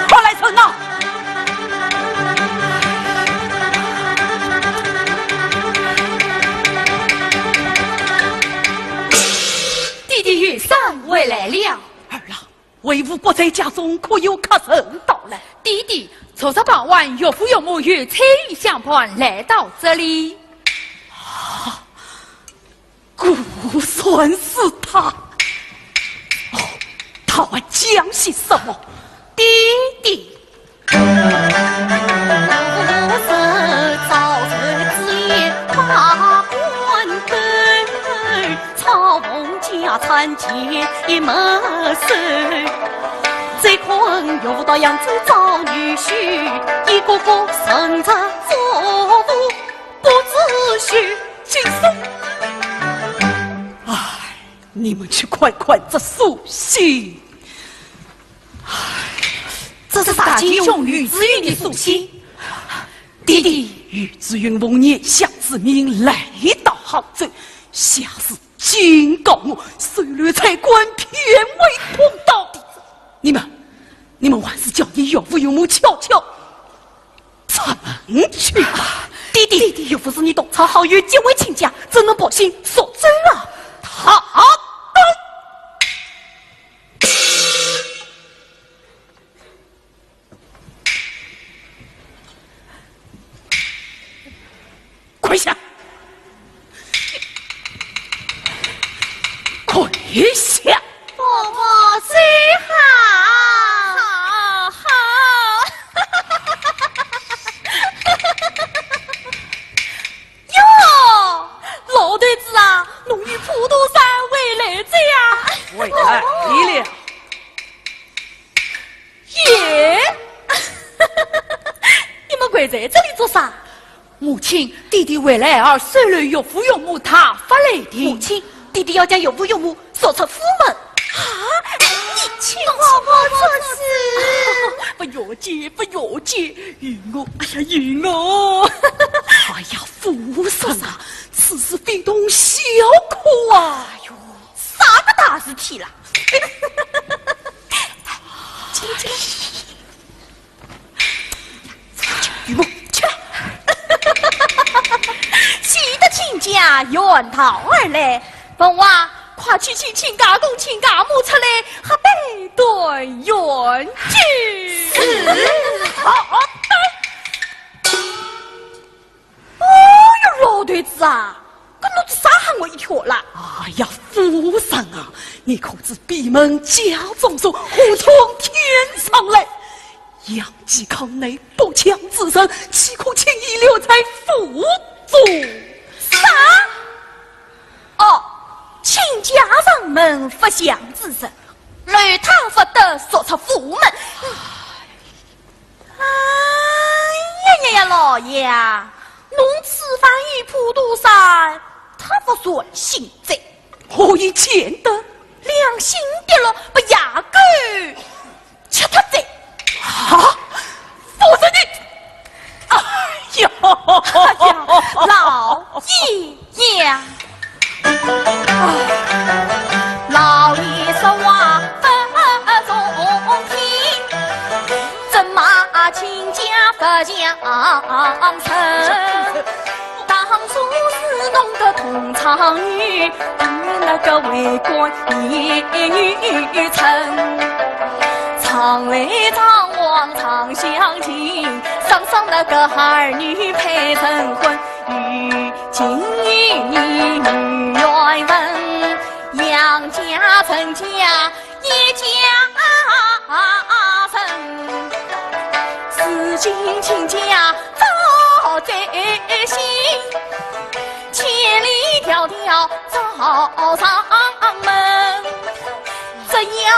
快来人呐！弟弟与嫂回来了。儿啊， 为父不在家中，可有客人到来？弟弟，昨日傍晚，岳父岳母与翠云相伴来到这里。啊，果然是他。哦，他还讲些什么？弟弟。 金松，唉，你们去看看这书信。唉，这是大奸雄于子云的书信。弟弟，于子云奉贤相之命来到杭州，下旨 警告我，收留差官偏为通盗。你们，你们还是叫你岳父岳母悄悄出门去吧。弟弟，弟弟，岳父是你同窗好友，结为亲家，怎能薄幸索州啊？好的。 跪下！跪下！伯伯，收好。好，好。哟，老头子啊，侬与普陀山回来哉呀？回来了。 耶！你们跪在这里做啥？母亲，弟弟回来而收留岳父岳母，他发雷霆。母亲，弟弟要将岳父岳母送出府门。啊！你请我不出去。不要紧，不要紧，有我，哎呀，有我。哎呀，胡说啥，此事非同小可啊。哎呦，啥个大事体啦？ 金金，金金，家远道而来，凤华，快去请亲家公、亲家母出来，喝杯团圆酒。是。好的。哎呦，老头子啊，搿侬做啥吓我一跳啦？哎呀，夫人啊，你可知闭门家中事，祸从天上来。杨继康乃不祥之人，岂可轻易留在府中？啥？哦，亲家上门不祥之人，留他不得，速出府门。哎呀呀呀，老爷啊，侬此番与普陀山，他不算心哉。何以见得？良心跌落，被野狗 吃脱哉。啊，夫人你，哎呀，哎呀，老爷呀！老爷说话不中听，怎么亲家不祥神？ 当初是侬个同窗女，与那个为官女臣，常来常往常相请，商商那个儿女配成婚，如今与你女缘分，杨家陈家 一家人，如今亲家早在先，千里迢迢找上门。只要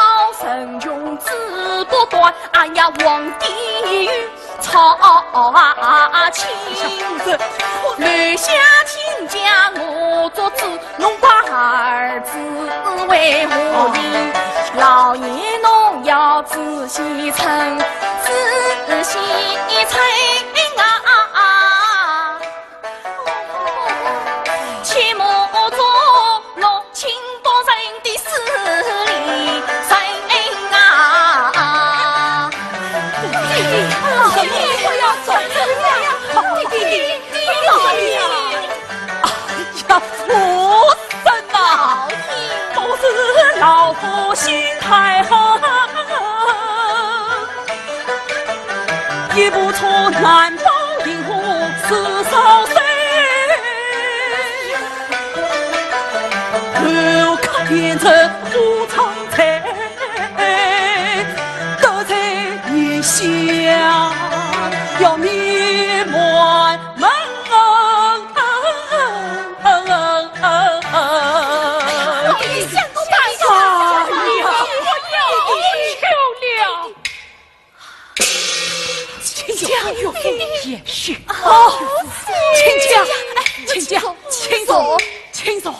人穷志不短，哎呀，皇帝与 朝啊亲，留下亲家我做主，侬把儿子为何意？老爷侬要仔细称，仔细称啊！ 切莫做落情不人的势利人啊！弟弟，老爷，我要走了呀！弟弟，老爷！哎呀，夫人呐，都是老夫心太狠。 一步错难保银河四少岁，后可变成无常才，得罪你下要灭门。 哎呀，我要求了！亲家，岳父，贤婿。哦，亲家，哎，亲家，请坐，请坐。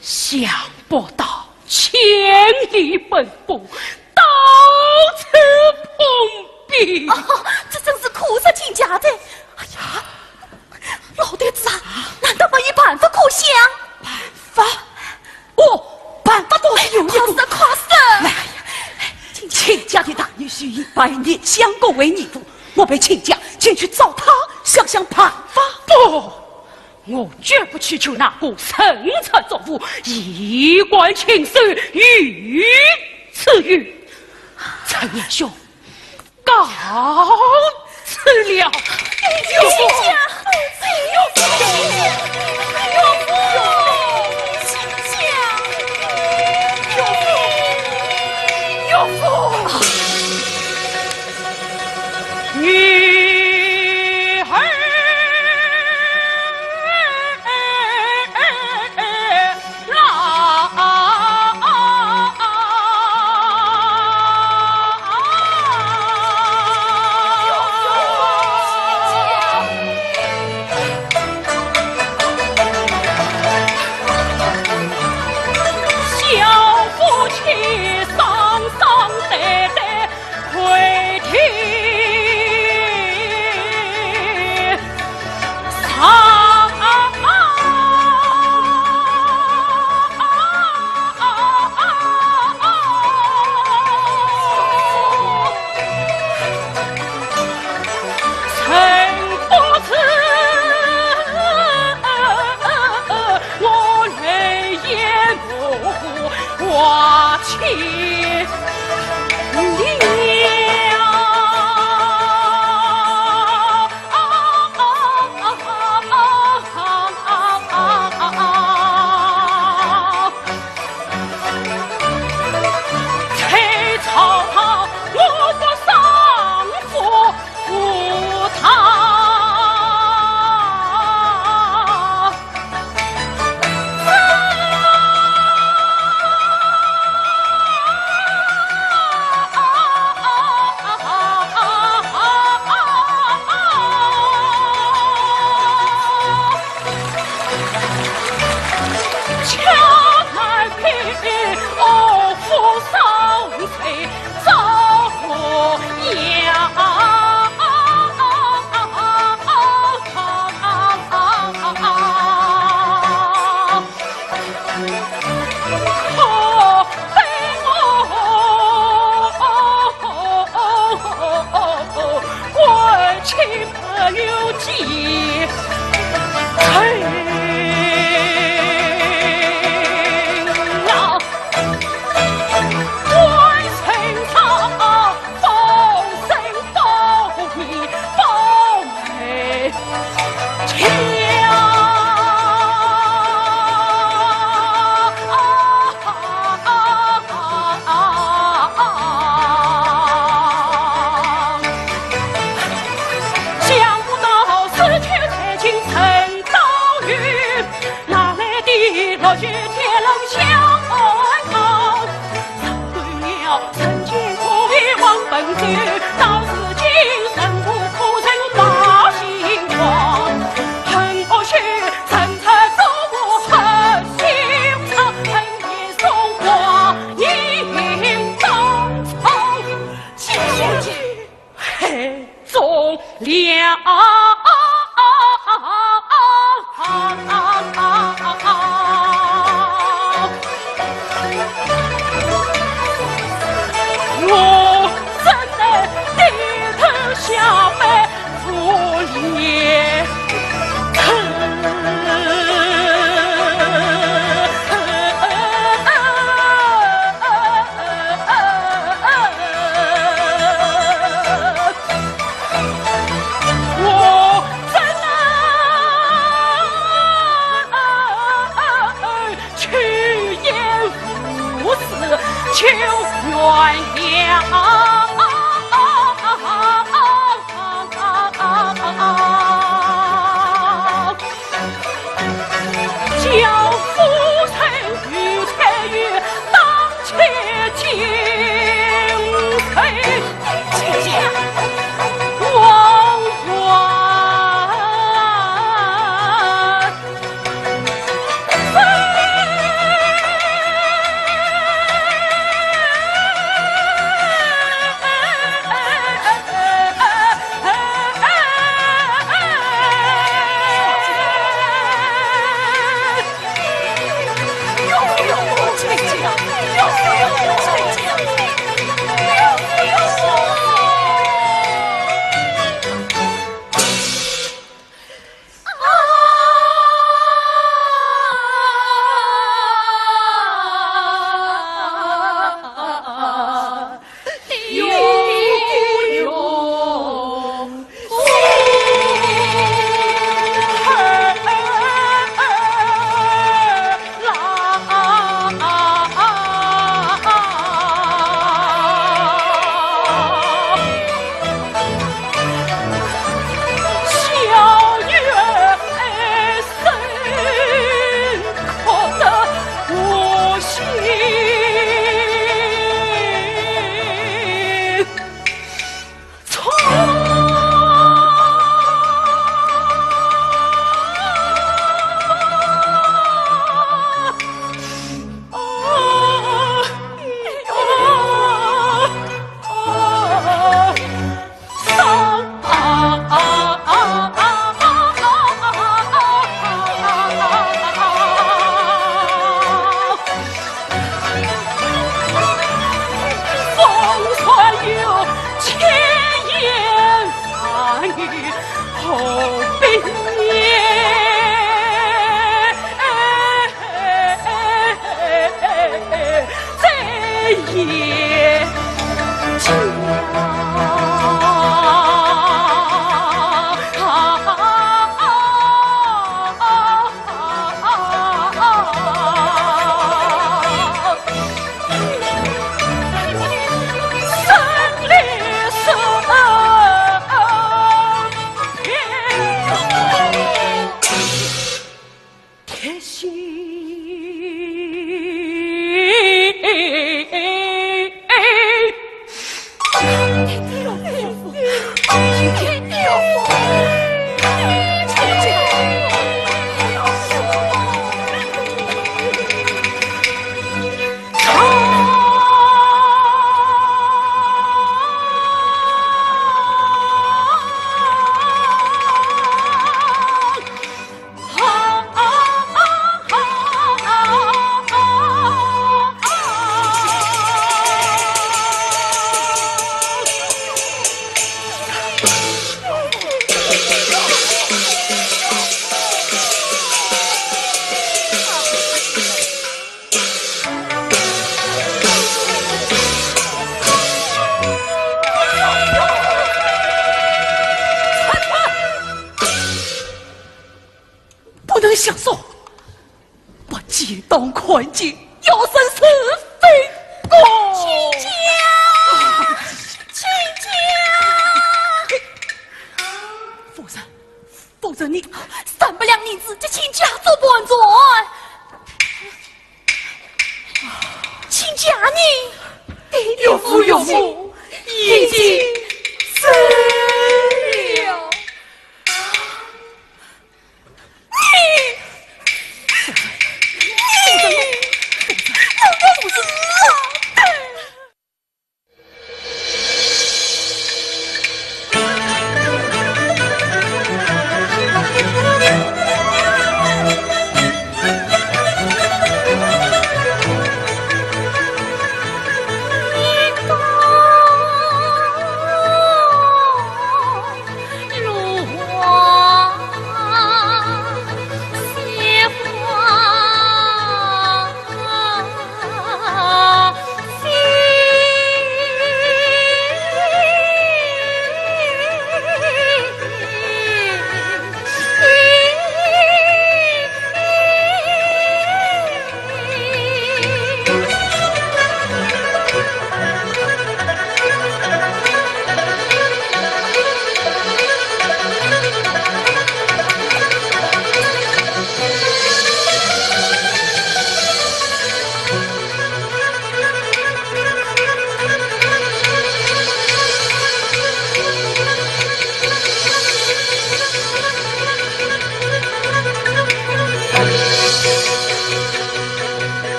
想不到千里奔波，到此碰壁。哦，这真是可惜亲家哉。哎呀，老头子啊，难道没有办法可想？办法？哦，办法倒是有一个。快说，快说！来，亲家的大女婿已百年相公为义父，我陪亲家前去找他，想想办法。不， 我绝不去求那个神出鬼没、衣冠禽兽于此语。陈年兄，告辞了。花千里。采草我不上浮堂。不能相送，把奸党汉奸要审是非过。亲家，亲家！夫人，夫人，你……三百两银子给亲家做盘缠。亲家呢？岳父，岳父已经死了。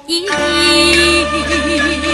你，你，你，你，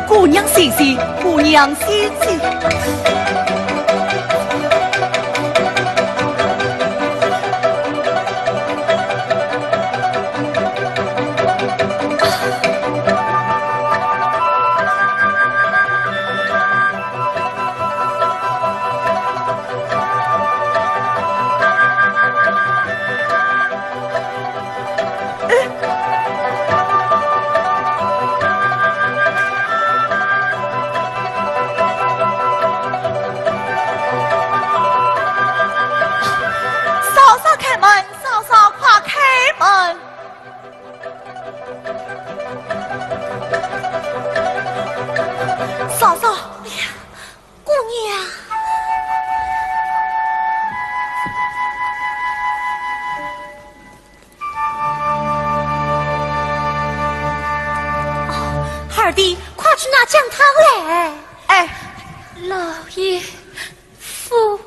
姑娘醒醒，姑娘醒醒。嫂嫂开门，嫂嫂快开门。嫂嫂，哎呀，姑娘。 二弟，快去拿姜汤来。哎。老爷夫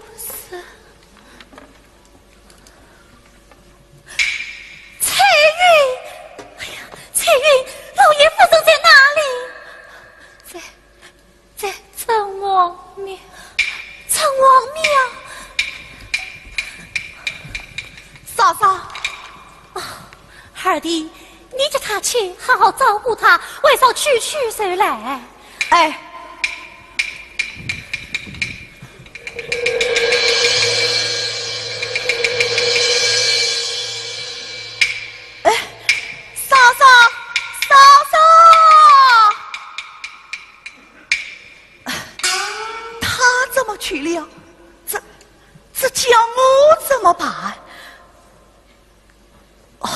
人。翠云，哎呀，翠云，老爷夫人在哪里？在 在城隍庙。城隍庙？嫂嫂。啊，二弟，你叫她去，好好照顾她，晚上去去就来。哎。哎，嫂嫂，嫂嫂！ 他怎么去了？这，这叫我怎么办？哦，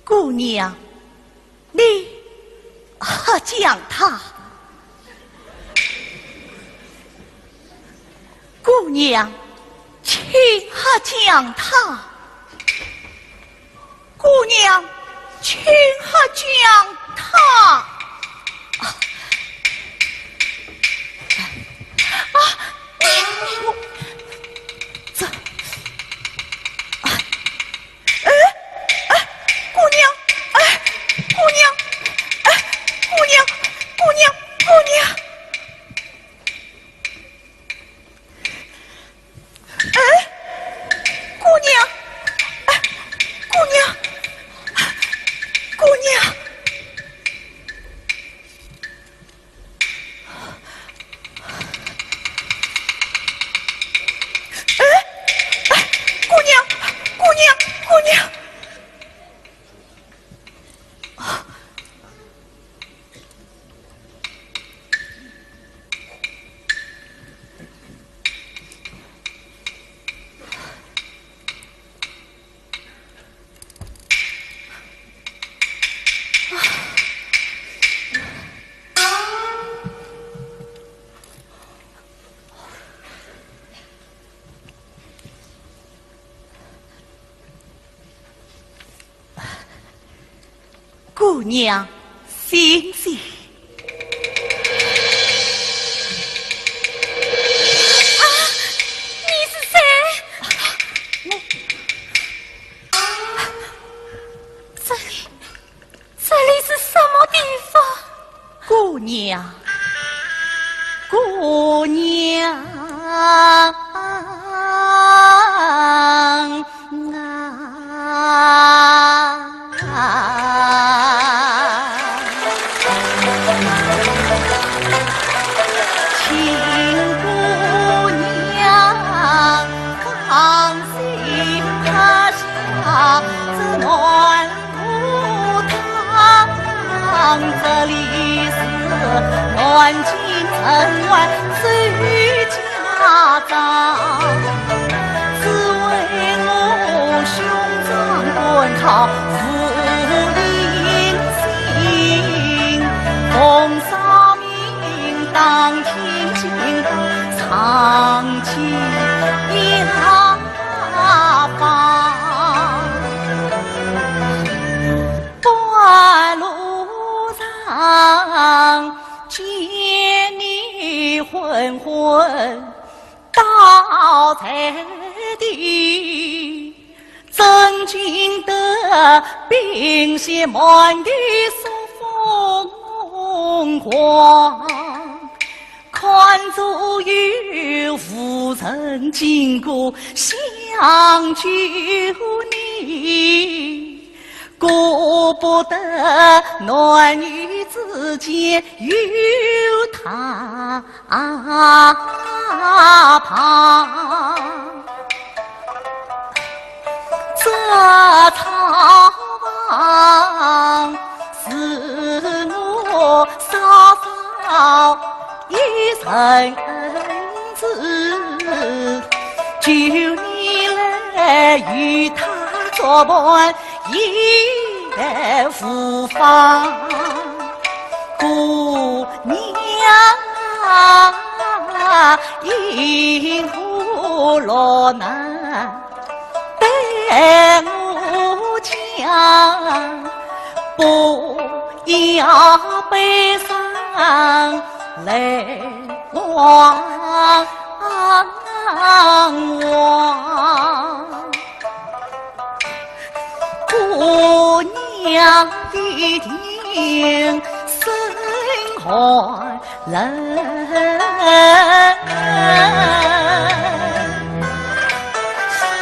姑娘，你喝将他。姑娘，请喝将他。 姑娘，请喝将他。啊，啊，我，这，啊，哎，哎，姑娘，哎，姑娘，哎，姑娘，姑娘，姑娘。 哎，姑娘，哎，姑娘，姑娘。哎，哎，姑娘，姑娘，姑娘。 姑娘，醒醒。啊，你是谁？我，这里，这里是什么地方？ 姑娘，姑娘啊，亲姑娘，放心，他下这暖 这里是南京城外最家庄，只为我兄长官考赴临行，奉上名当天进到长清一 方。半路上见你昏昏倒在地，正惊得冰雪满地送风狂。 看左右无人经过相救你，顾不得男女之间有他旁。 这草房是我嫂嫂一人住，求你来与她作伴也无妨。姑娘啊，因何落难 对我讲，不要悲伤泪汪汪。姑娘一定身寒 人。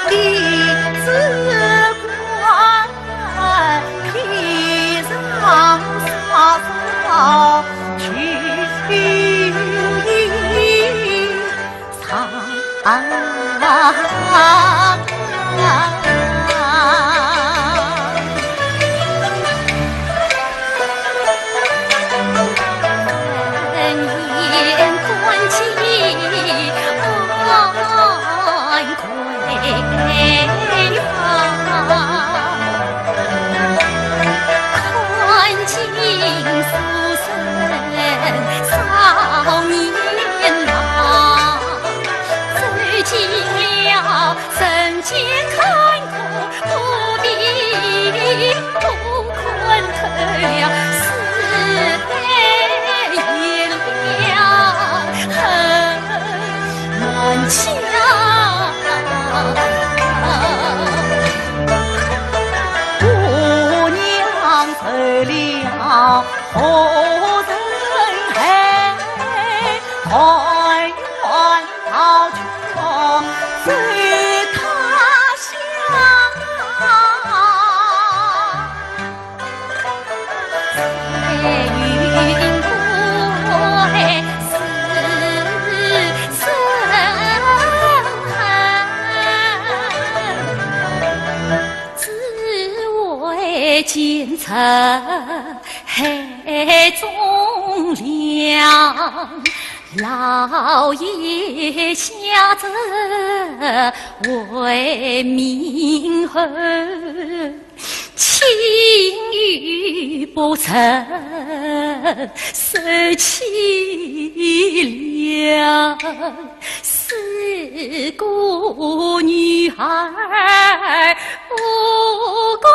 你只管披上纱帽去上。只为见证海中粮，老爷下旨为民后，亲御不曾受凄凉。 是故女儿不供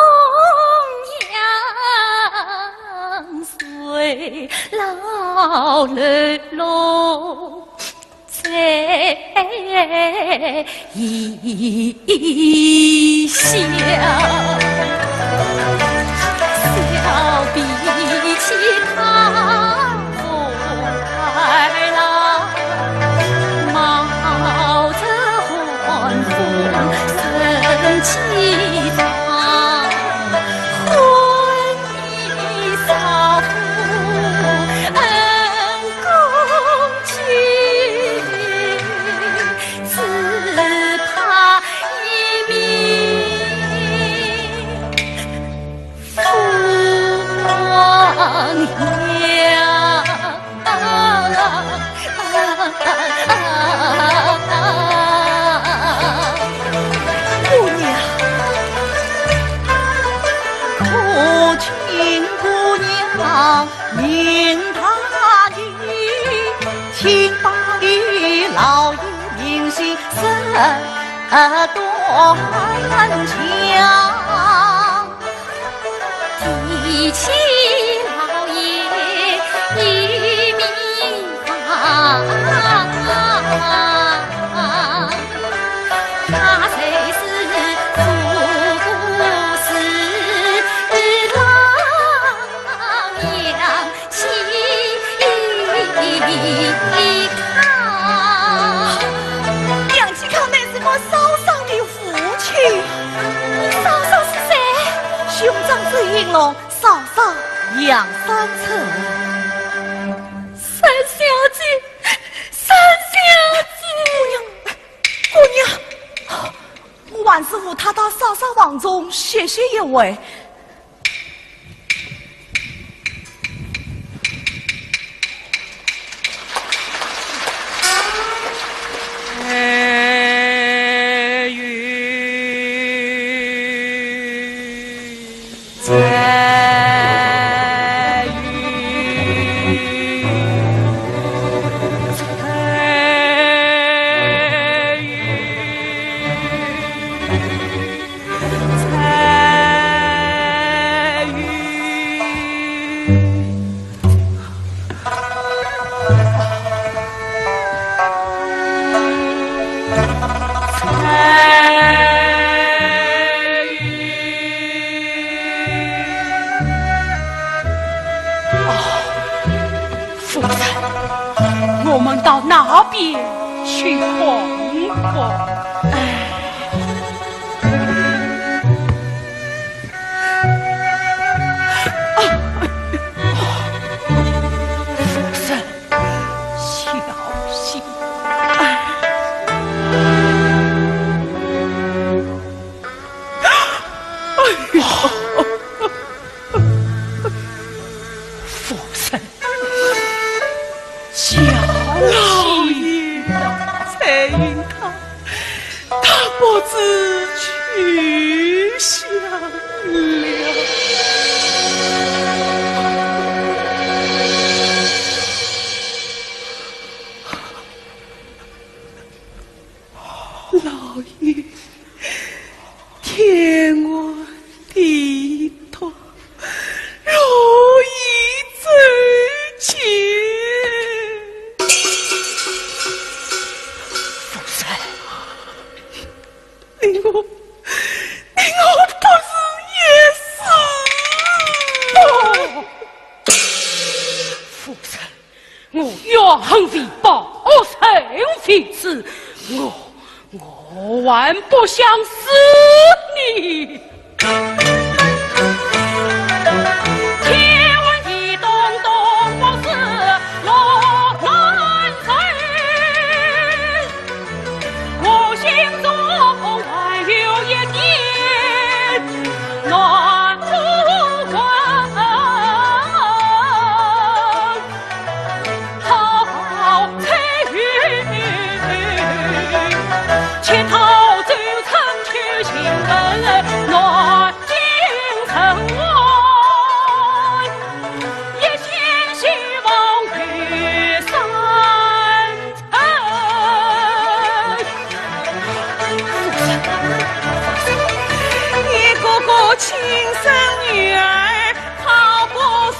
养，随老喽啰在异乡。小婢去讨儿郎， 冒着寒风身披霜，婚姻少妇恩公亲，只怕一命 不忘娘。姑娘，可请姑娘明大义，请把与老爷明心 事断讲。提起老爷一命啊，他虽是做官是老 杨继康。杨继康乃是我嫂嫂的父亲。你嫂嫂是谁？兄长周应龙，嫂嫂杨三春。三小姐，三小姐。姑娘，姑娘，我还是扶她到嫂嫂房中歇息一会。 夫人，我们到那边去逛逛。哎。 夫人，小心。哎呀，夫人，小心。老爷，彩云她报恨非报，报仇非此，我，我还不想死呢。天寒地冻，冻不死，落难受。 我心中还有一点难过，好彩云，乞讨周成去寻根，难尽人爱，一心希望与山 你哥哥亲生女儿讨不是，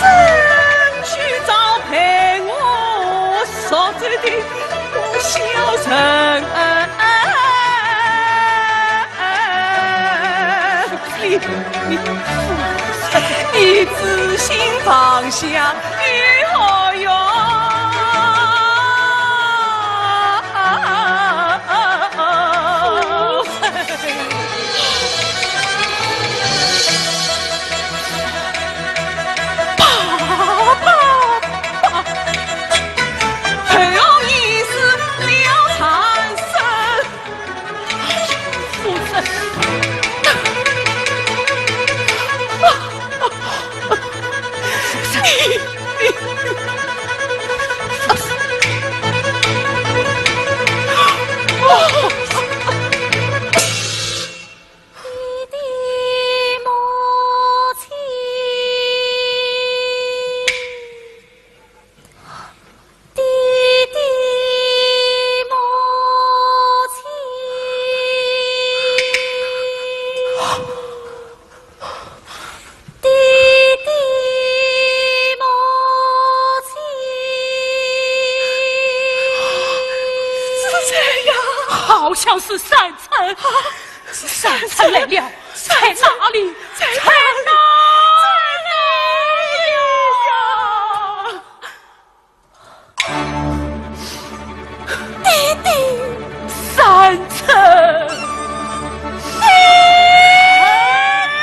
怎去找陪我说这的小人？ 你，你，你自行放下，有何用？爸爸，爸，陪我一死了三生。 夫人。你的母亲。 爹爹母亲，爹爹母亲。是谁呀？好像是三春。啊，是三春。三春来了，在哪里？在哪里？在哪里呀？ 爹爹。三春。爹爹。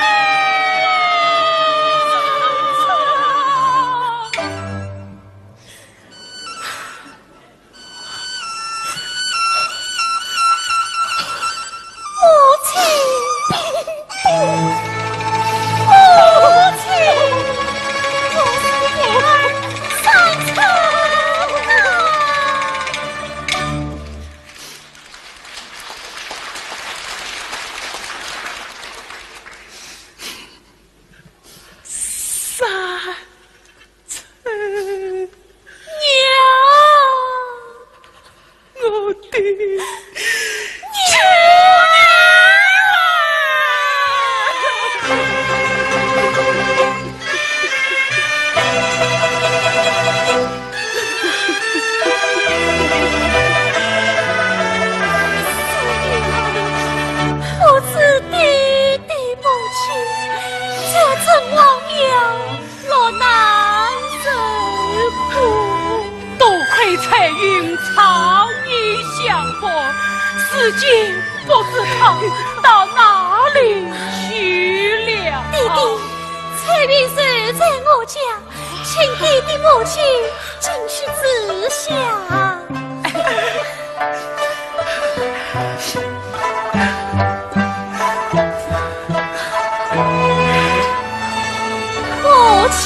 母亲。母亲。 三春娘。 我的娘啊！不知爹爹母亲，这阵亡了， 落难受苦。多亏彩云常年相伴，如今不知她到哪里去了。爹爹，彩云就在我家，请爹爹母亲进去住下。 母亲。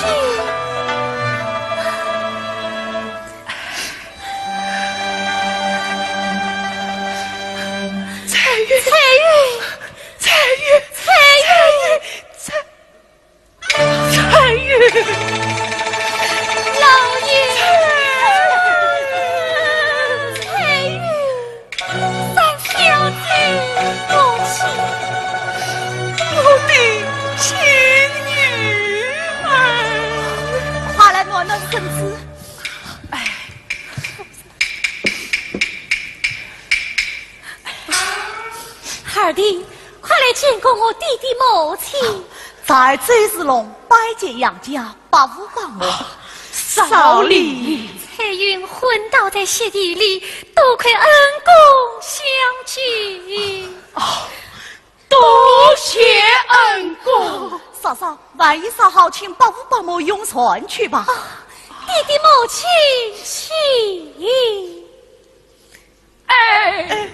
彩云，彩云，彩云，彩云，彩 彩云。老爷。彩云。三小姐。母亲。我的亲女儿。快来暖暖身子。哎。 二弟，快来见过我爹爹母亲。侄儿周世龙拜见杨家伯父伯母。少礼。彩云昏倒在雪地里，多亏恩公相救。哦，多谢恩公。嫂嫂，饭已烧好，请伯父伯母用膳去吧。哦，爹爹母亲请。 哎。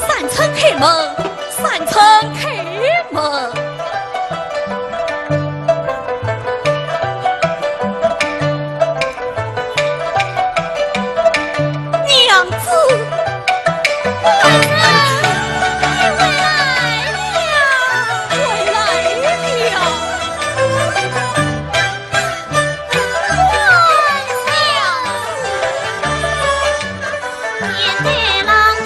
三春开门，三春开门。娘子，娘子，你回来了，回来了。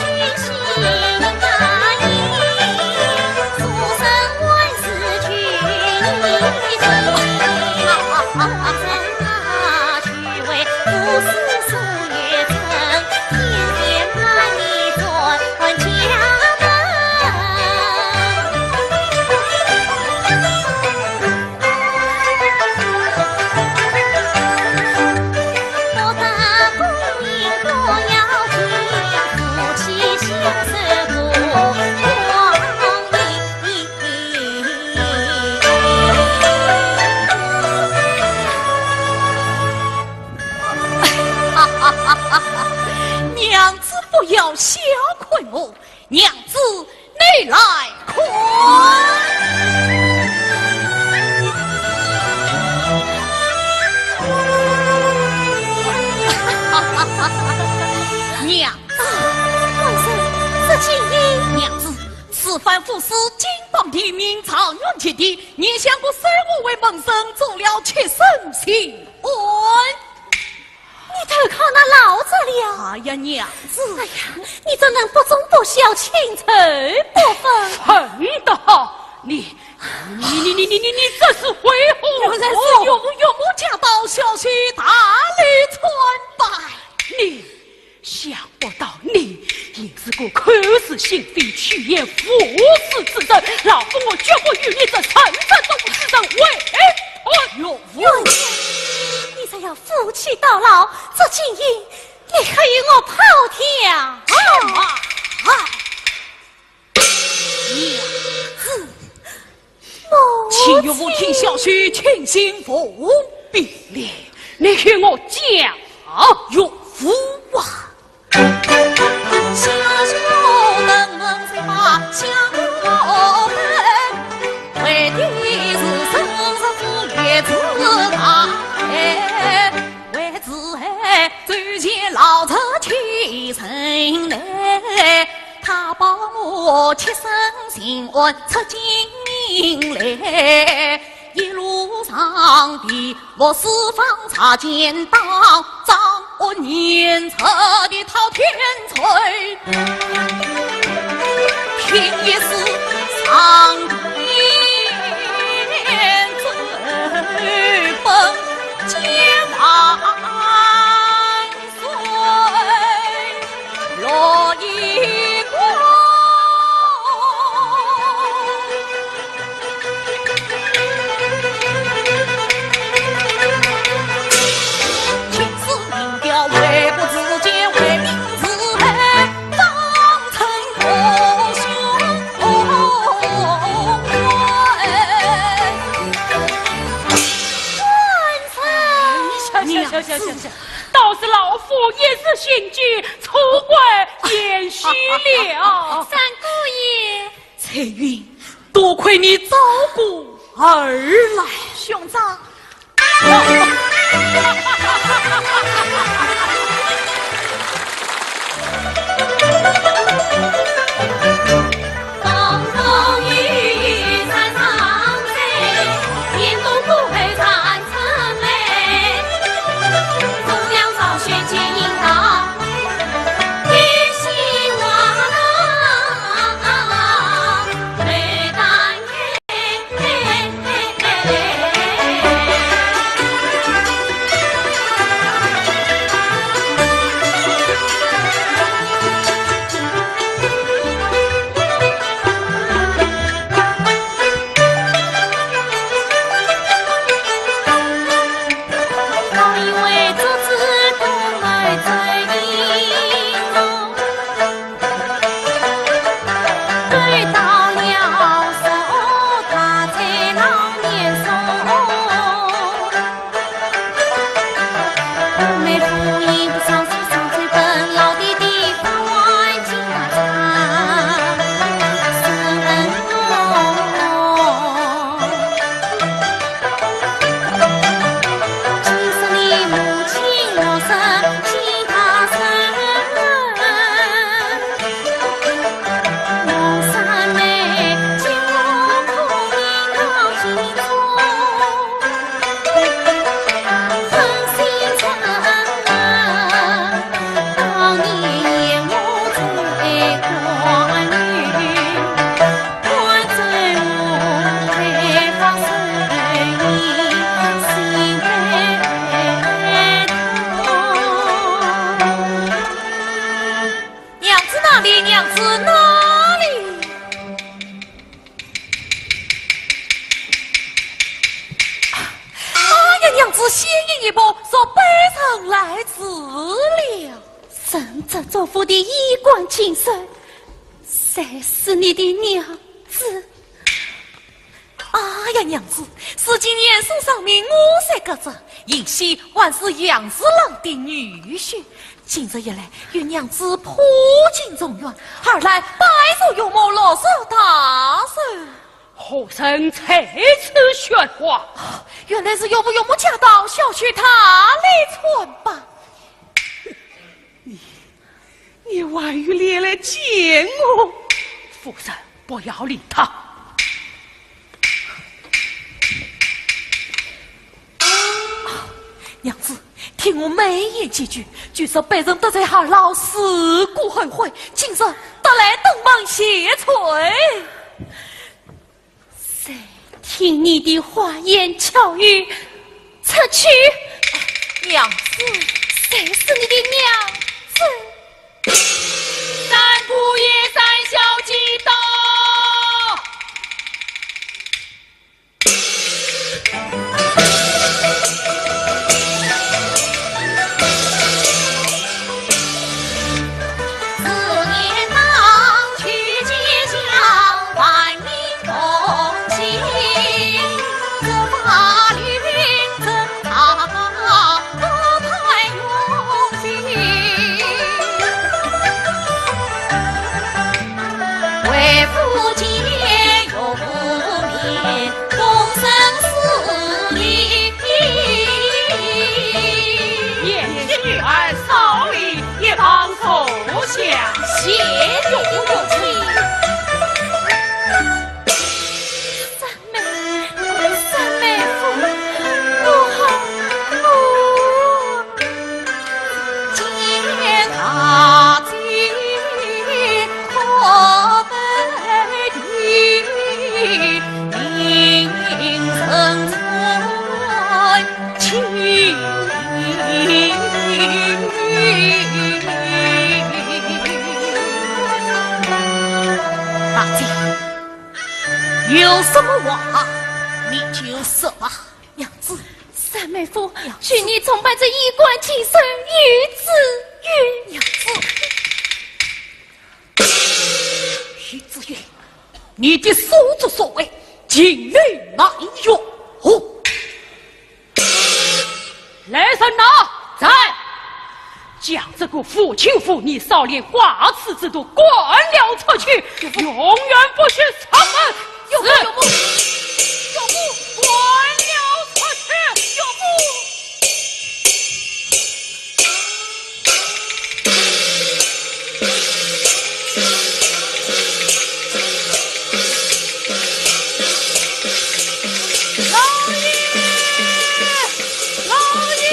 娘子不要小看我， 娘子，你来看。娘子。啊，官人，这金印。娘子，此番府司金榜题名，状元及第，你想我收我为门生，做了七省巡按。 你投靠那老贼了？哎呀，娘子！哎呀，你怎能不忠不孝，情仇不分？很得好，你，你，你，你，你，你，你这是为何物？原来是岳父，岳母驾到，小婿大礼参拜。你，想不到你也是个口是心非、趋炎附势之人，老夫我绝不与你这神神东之人为伍。岳父，你若要 夫妻到老，这金印你可与我抛掉。什么？啊！娘子，母亲。请岳父听小婿亲信奉命，你与我讲。岳父啊！行，行，行。倒是老夫一时心急，错怪贤婿了。三姑爷。翠云，多亏你照顾儿郎。兄长。娘子哪里？娘子哪里？哎呀，娘子，先行一步，若被人来迟了。承着祖父的衣冠禽兽，谁是你的娘子？ 哎呀，娘子，如今严嵩上面我虽革职，幸喜还是杨侍郎的女婿。今日一来，与娘子破镜重圆，二来拜坐岳母，落实大事。何人在此说话？原来是岳父岳母驾到，小婿他来参吧。 你，你还有脸来见我？夫人，不要理他。啊，娘子，听我美言几句，据说被人得罪二老，事过后悔，今日特来登门谢罪。 谁听你的花言巧语？出去！娘子。谁是你的娘子？三姑爷、三小姐到。贤婿女儿少礼，一旁坐下。谢岳父岳母。三妹，三妹夫，我……我…… 大姐，有什么话，你就说吧。 娘子。三妹夫，娘子。许你重拜这衣冠禽兽，于子云。娘子。于子云，你的所作所为，情理难容。来人呐！在，将这个无情无义、少年花痴之徒赶了出去，永远不许上门。有不，有不，有不，赶了出去，有不。老爷，老爷。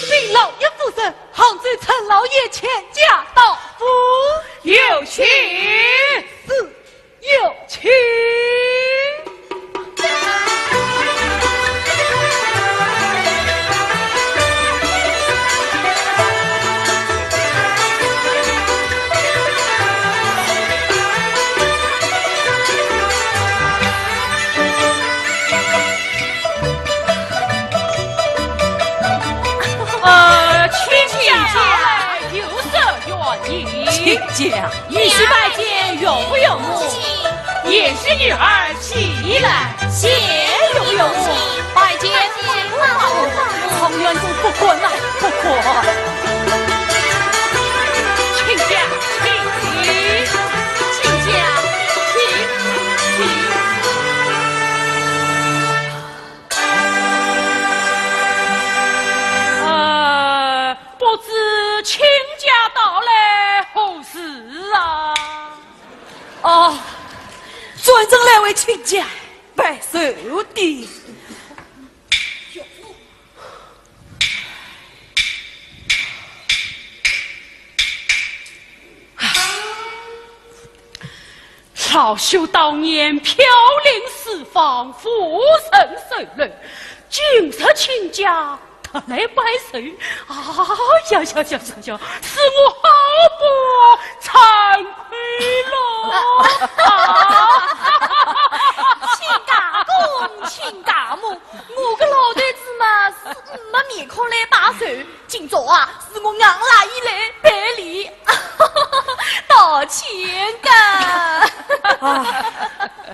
禀老爷夫人，杭州陈老爷请假到府。有请。是，有请。 呃，亲家，有何原因？亲家。 女婿拜见岳父岳母，也是女儿起来。谢岳父岳母，拜见岳父岳母。状元公不敢啊，不敢。亲家，请。亲家，请，请。呃，不知亲家到来何事啊？ 哦，专程来为亲家拜寿的。老朽当年飘零四方，无人收留，今日亲家 特来拜寿，哎呀呀呀呀呀，使我好不惭愧咯！亲家公，亲家母，我个老头子嘛是没面孔来拜寿，今朝啊是我硬拉伊来赔礼，道歉个。啊，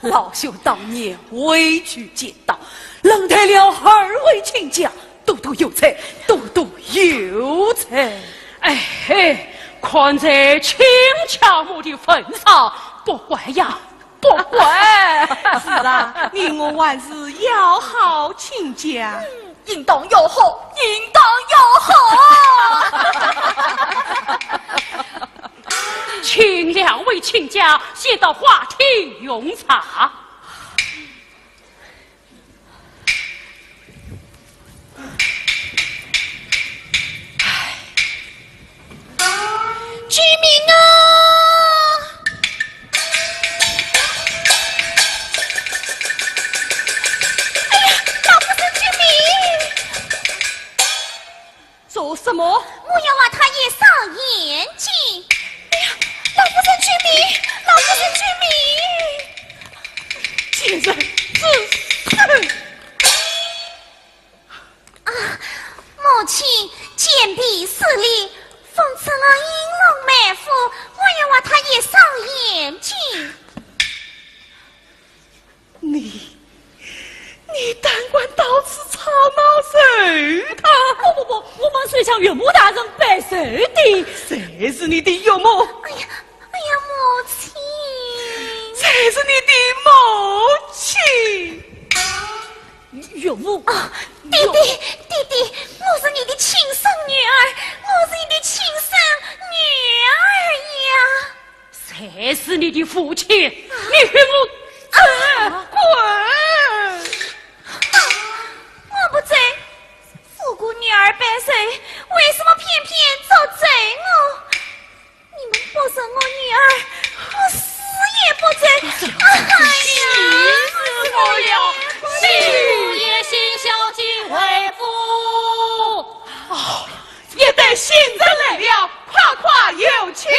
老朽当年畏惧见到，冷待了二位亲家， 多多有罪，多多有罪。哎嘿，看在亲家母的份上，不怪呀，不怪。是啊，你我还是要好亲家。嗯，应当要好，应当要好。请两位亲家先到花厅用茶。 君明啊！哎呀，老夫人，君明！ 做什么？我要为他也上眼睛。哎呀，老夫人，君明，老夫人，君明！贱人，住手！啊，母亲，贱婢失礼，奉承了英雄妹夫，我要为他也上眼睛。 你，你胆敢到此吵闹寿堂？不，不，不，我们是向岳母大人拜寿的。谁是你的岳母？哎呀，哎呀，母亲。谁是你的母亲？岳母。啊，爹爹，爹爹，我是你的亲生女儿，我是你的亲生女儿呀。 谁是你的父亲？你与我滚！啊，我不走。如果女儿拜寿，为什么偏偏捉走我？你们不认我女儿，我死也不走。哎呀，死也不要，死也心孝敬为父。哦， 一队新人来了，快快有请。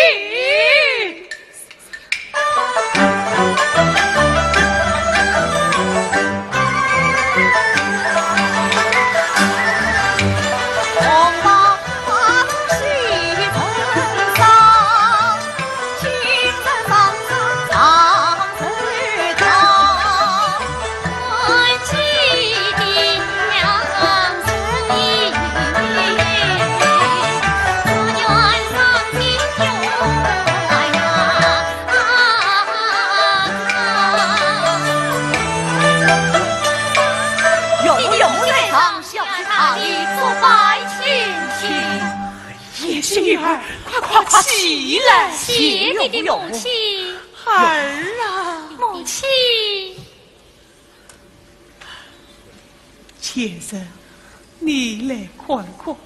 起来。谢爹爹母亲。儿啊。母亲。 先生，你来看看，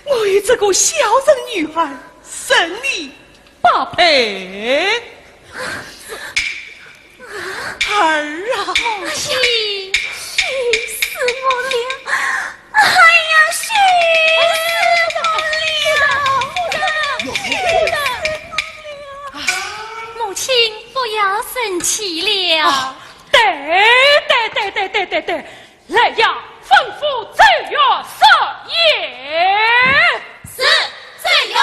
我有这个孝顺女儿，任你八百。儿啊。母亲。气死我了！哎呀，气死我了！母亲，不要生气了。啊，对，对，对，对，对，对，对。 来呀，吩咐奏乐设宴。是，奏乐